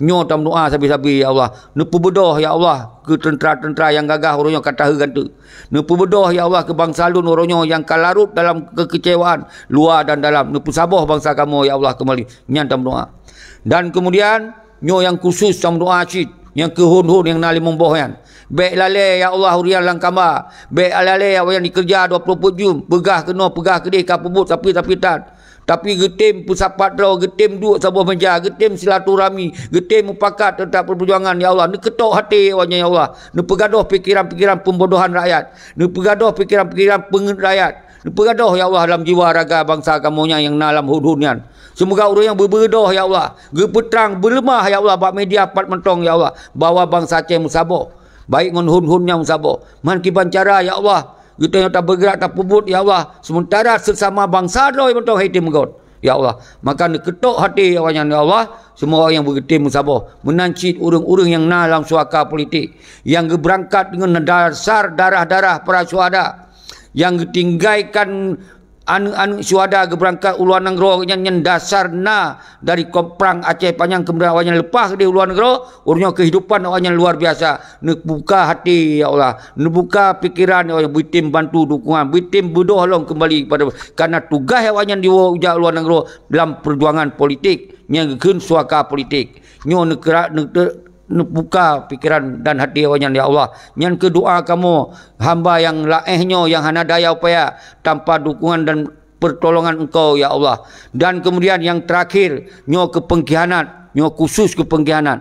Nyoe tameudoá sabe-sabe, ya Allah. Neupeubeudôh, ya Allah, keu teuntra-teuntra nyang gagah uroe nyoe ka taheu ganteuk. Neupeubeudôh, ya Allah, keu bansa lôn uroe nyoe nyang ka larot dalam keukeucewaan, luwa dan dalam. Neupeusaboh bansa kamoe, ya Allah, keumbali. Nyan tameudoá. Dan keumudian, nyoe nyang khusus tameudoá cit, nyang keu hon-hon nyang na limong boh nyan. Bék lalée, ya Allah, ureuëng lam kama. Bék lalée, ya Allah, nyang dikeureuja dua ploh peuet jeuem. Peugah keunoe, peugah keudeh, ka peubuet sapeue-sapeue that. Tapi geutem peusapat droe, geutem duek saboh meja, geutem silaturahmi, geutem mupakat teutab peujuangan, ya Allah. Neukeutok até awaknyan, ya Allah. Neupeugadôh pikeran-pikeran peubodohan rakyat. Neupeugadôh pikeran-pikeran peungeuet rakyat. Neupeugadôh, ya Allah, lam jiwa raga bansa kamoe nyan nyang na lam hon-hon nyan. Seumoga ureuëng nyang beubeudoh, ya Allah, geupeutrang, beuleumah, ya Allah, bak media pat mantong, ya Allah, bahwa bansa Aceh meusaboh, baik ngon hon-hon nyang meusaboh. Man kiban cara, ya Allah, geutanyoe tabeugeurak, tapeubuet, ya Allah, seumeuntara seusama bansa droe mantong hai teumeugöt, ya Allah. Maka neukeutok até awaknyan, ya Allah, seumoga awaknyan beugeutem meusaboh. Meunan cit ureuëng-ureuëng nyang na lam suaka politik, nyang geubeurangkat deungon dasar darah-darah para syuhada, nyang geutinggaikan aneuëk-aneuëk syuhada geubeurangkat u luwa nanggroe nyan, nyan dasar na dari prang Aceh Panyang, keumudian awaknyan leupah keudeh u luwa nanggroe, uroe nyoe keuhidupan awaknyan luar biasa. Neubuka até, ya Allah, neubuka pikeran, ya Allah, beutem bantu dukungan, beutem beudôh lom keumbali kepada, karena tugaih awaknyan jiwoe jak u luwa nanggroe lam peujuangan politik, nyang geukheun suaka politik. Nyoe neukeurak, neute-, neubuka pikeran dan até awaknyan, ya Allah. Nyan keuh doá kamoe, hamba nyang laéh nyoe nyang hana daya upaya tanpa dukungan dan pertolongan Engkau, ya Allah. Dan keumudian nyang teurakhir, nyoe keu peungkhianat, nyoe khusus keu peungkhianat.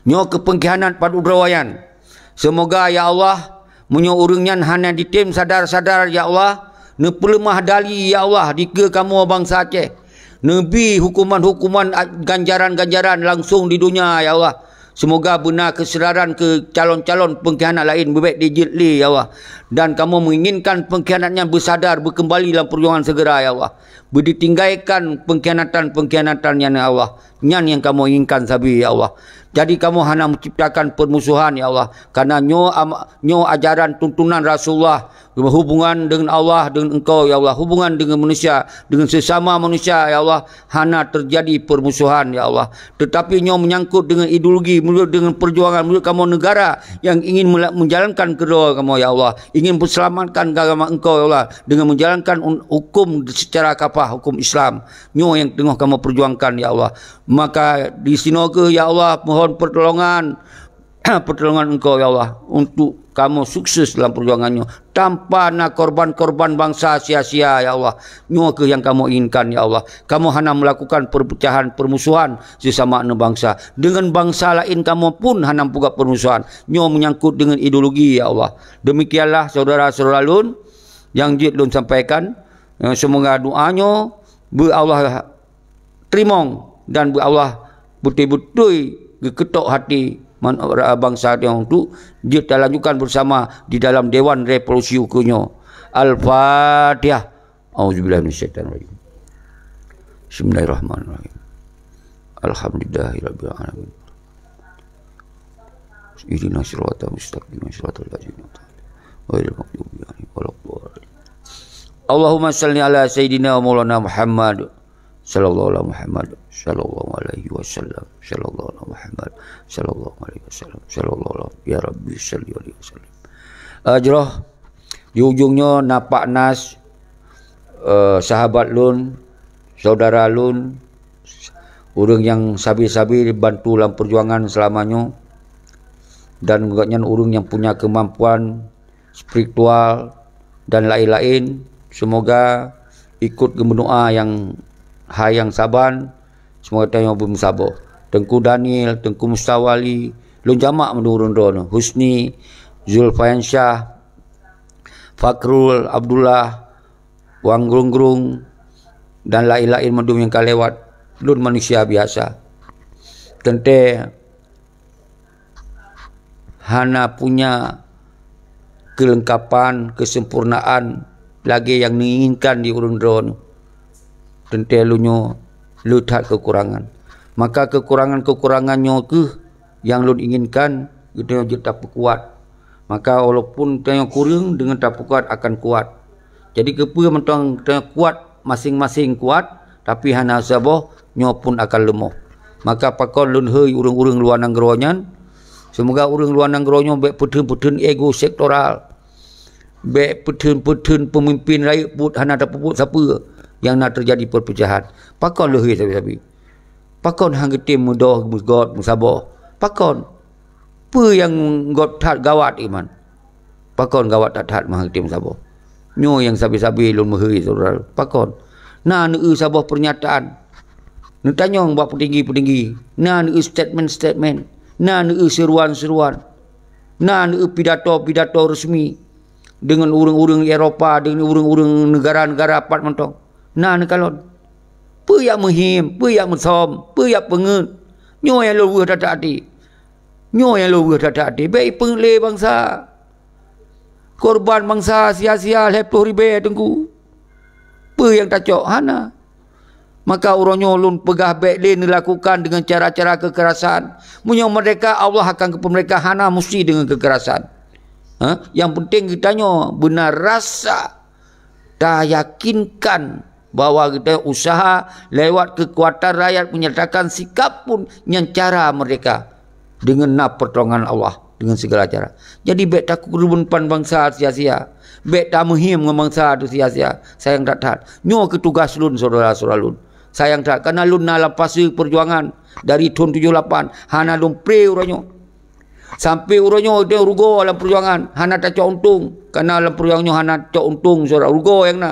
Nyoe keu peungkhianat padub droe nyan. Seumoga, ya Allah, meunyoe ureuëng nyan hana jitem sadar-sadar, ya Allah, neupeuleumah dali, ya Allah, dikeue kamoe bansa Aceh. Neubi huköman-huköman a-, ganjaran-ganjaran langsong di donya, ya Allah. Seumoga beuna keusadaran keu calon-calon peungkhianat laén beubék jijeuet lé, ya Allah. Dan kamoe meuinginkan peungkhianat nyan beusadar, beukeumbali lam peujuangan seugera, ya Allah. Beuditinggaikan peungkhianatan-peungkhianatan nyan, ya Allah. Nyan nyang kamoe inginkan sabe, ya Allah. Jadi kamoe hana meuciptakan peurmusohan, ya Allah. Karena nyoe ama-, nyoe ajaran tuntunan Rasulullah, hubungan dengan Allah, dengan engkau, ya Allah. Hubungan dengan manusia, dengan sesama manusia, ya Allah, hana terjadi permusuhan, ya Allah. Tetapi nyoe menyangkut dengan ideologi, menyangkut dengan perjuangan, menyangkut kamoe negara yang ingin mela-, menjalankan keudroe kamoe, ya Allah. Ingin menyelamatkan agama engkau, ya Allah, dengan menjalankan un-, hukum secara kafah, hukum Islam. Nyoe nyang teungoh kamoe perjuangkan, ya Allah. Maka di sinoe keuh, ya Allah, mohon pertolongan, pertolongan Engkau, ya Allah, untuk kamoe sukses dalam perjuangan nyoe tanpa na korban-korban bansa sia-sia, ya Allah. Nyoe keuh nyang kamoe inginkan, ya Allah. Kamoe hana melakukan perpecahan, permusuhan sesama aneuk bansa. Dengan bansa laén kamoe pun hana meupeugah permusuhan. Nyoe menyangkut dengan ideologi, ya Allah. Demikianlah, saudara-saudara lôn, Nyang jeuet lôn sampaikan, eh, seumoga doa nyoe beu Allah teurimong dan beu Allah beutôi-beutôi geukeutok hati man-, bansa nyoe untuk jeuet talanjutkan bersama di dalam Dewan Revolusi ukeue nyoe. Al-Fatihah. Auzubillahi minasyaitonirrajim. Bismillahirrahmanirrahim. Alhamdulillahirabbil alamin. Ihdinas siratal mustaqim, siratal ladzina an'amta 'alaihim, ghairil maghdubi 'alaihim waladdallin. Allahumma shalli ala sayyidina wa maulana Muhammad, sallallahu ala Muhammad, sallallahu alaihi wasallam, sallallahu ala Muhammad, sallallahu alaihi wasallam, sallallahu ala, ya Rabbi, shalli alaihi wasallam. Eh, jroh, di ujong nyoe na Pak Nas, eh, sahabat lôn, saudara lôn, ureuëng nyang sabe-sabe bantu lam peujuangan seulama nyoe, dan gobnyan ureuëng nyang punya keumampuan spiritual dan laén-laén. Seumoga ikot geumeudoá nyang hai nyang saban, seumoga tanyoe beumeusaboh. Teungku Daniel, Teungku Mustawali, lôn jamak mandum ureuëng droeneuh, Husni, Zulfiansyah, Fakrul, Abdullah, Wang Grung-Grung, dan laén-laén mandum nyang ka lewat. Lôn manusia biasa. Teuntée hana punya keulengkapan, keusempurnaan lagée nyang neuinginkan di ureuëng droeneuh. Teuntée lôn nyoe le that keukurangan. Maka keukurangan-keukurangan nyoe kheueh nyang lôn inginkan geutanyoe jeuet tapeukuat. Maka walaupun tanyoe kureueng, deungon tapeukuat akan kuat. Jadi keupeue mantong tanyoe kuat, maséng-maséng kuat, tapi hana saboh, nyoe pun akan leumoh. Maka pakon lôn hôi ureuëng-ureuëng luwa nanggroe nyan, seumoga ureuëng luwa nanggroe nyoe bék peutheun-peutheun ego sektoral, bék peutheun-peutheun peumimpén rayeuk buet hana tapeubuet sapeue nyang na teujadi peurpeucahan. Pakon lôn hôi sabe-sabe? Pakon han geutem meudoh, meugot, meusaboh? Pakon? Peue nyang gét that gawat iman? Pakon gawat that-that meuhai tém saboh? Nyoe nyang sabe-sabe lôn meuhôi, syedara. Pakon? Na neueu saboh peurnyataan. Neutanyong bak peutinggi-peutinggi. Na neueu statement-statement. Na neueu seuruan-seuruan. Na neueu pidato-pidato resmi deungon ureuëng-ureuëng Eropa, deungon ureuëng-ureuëng neugara-neugara pat mantong. Na neukalon. Peue nyang meuhiem, peue nyang meusom, peue nyang peungeuet. Nyoe nyang lôn weueh that-that até. Nyoe nyang lôn weueh that-that até, bék ipeungeuet lé bansa. Korban bansa sia-sia lhée ploh ribée, Teungku. Peue nyang tacok? Hana. Maka uroe nyoe lôn peugah bék lé neulakukan deungon cara-cara keukerasan. Meunyoe meurdehka, Allah akan geupeumeurdehka, hana musti deungon keukerasan. Ha? Nyang peunteng geutanyoe beuna rasa tayakinkan bahwa geutanyoe useuha lewat keukuatan rakyat meunyatakan sikap pun nyan cara meurdehka deungon na peurtolongan Allah deungon sigala cara. Jadi bék takeureubeuen pan bansa sia-sia, bék tameuhiem ngon bansa tu sia-sia. Sayang that-that. Nyoe keuh tugaih lôn, syedara-syedara lôn. Sayang that, kareuna lôn na lam fase peurjuangan dari thon tujoh lapan, hana lôn pré uroe nyoe. Sampoe uroe nyoe teuh rugoe lam peujuangan, hana tacok untông. Kareuna lam peujuangan nyoe hana tacok untông, syedara, rugoe nyang na.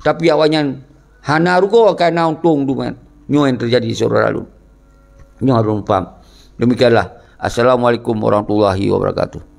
Tapi awaknyan hana rugoe kareuna untông duman. Nyoe nyang teujadi, syedara lôn. Nyoe harôh paham. Demikianlah. Assalamualaikum warahmatullahi wabarakatuh.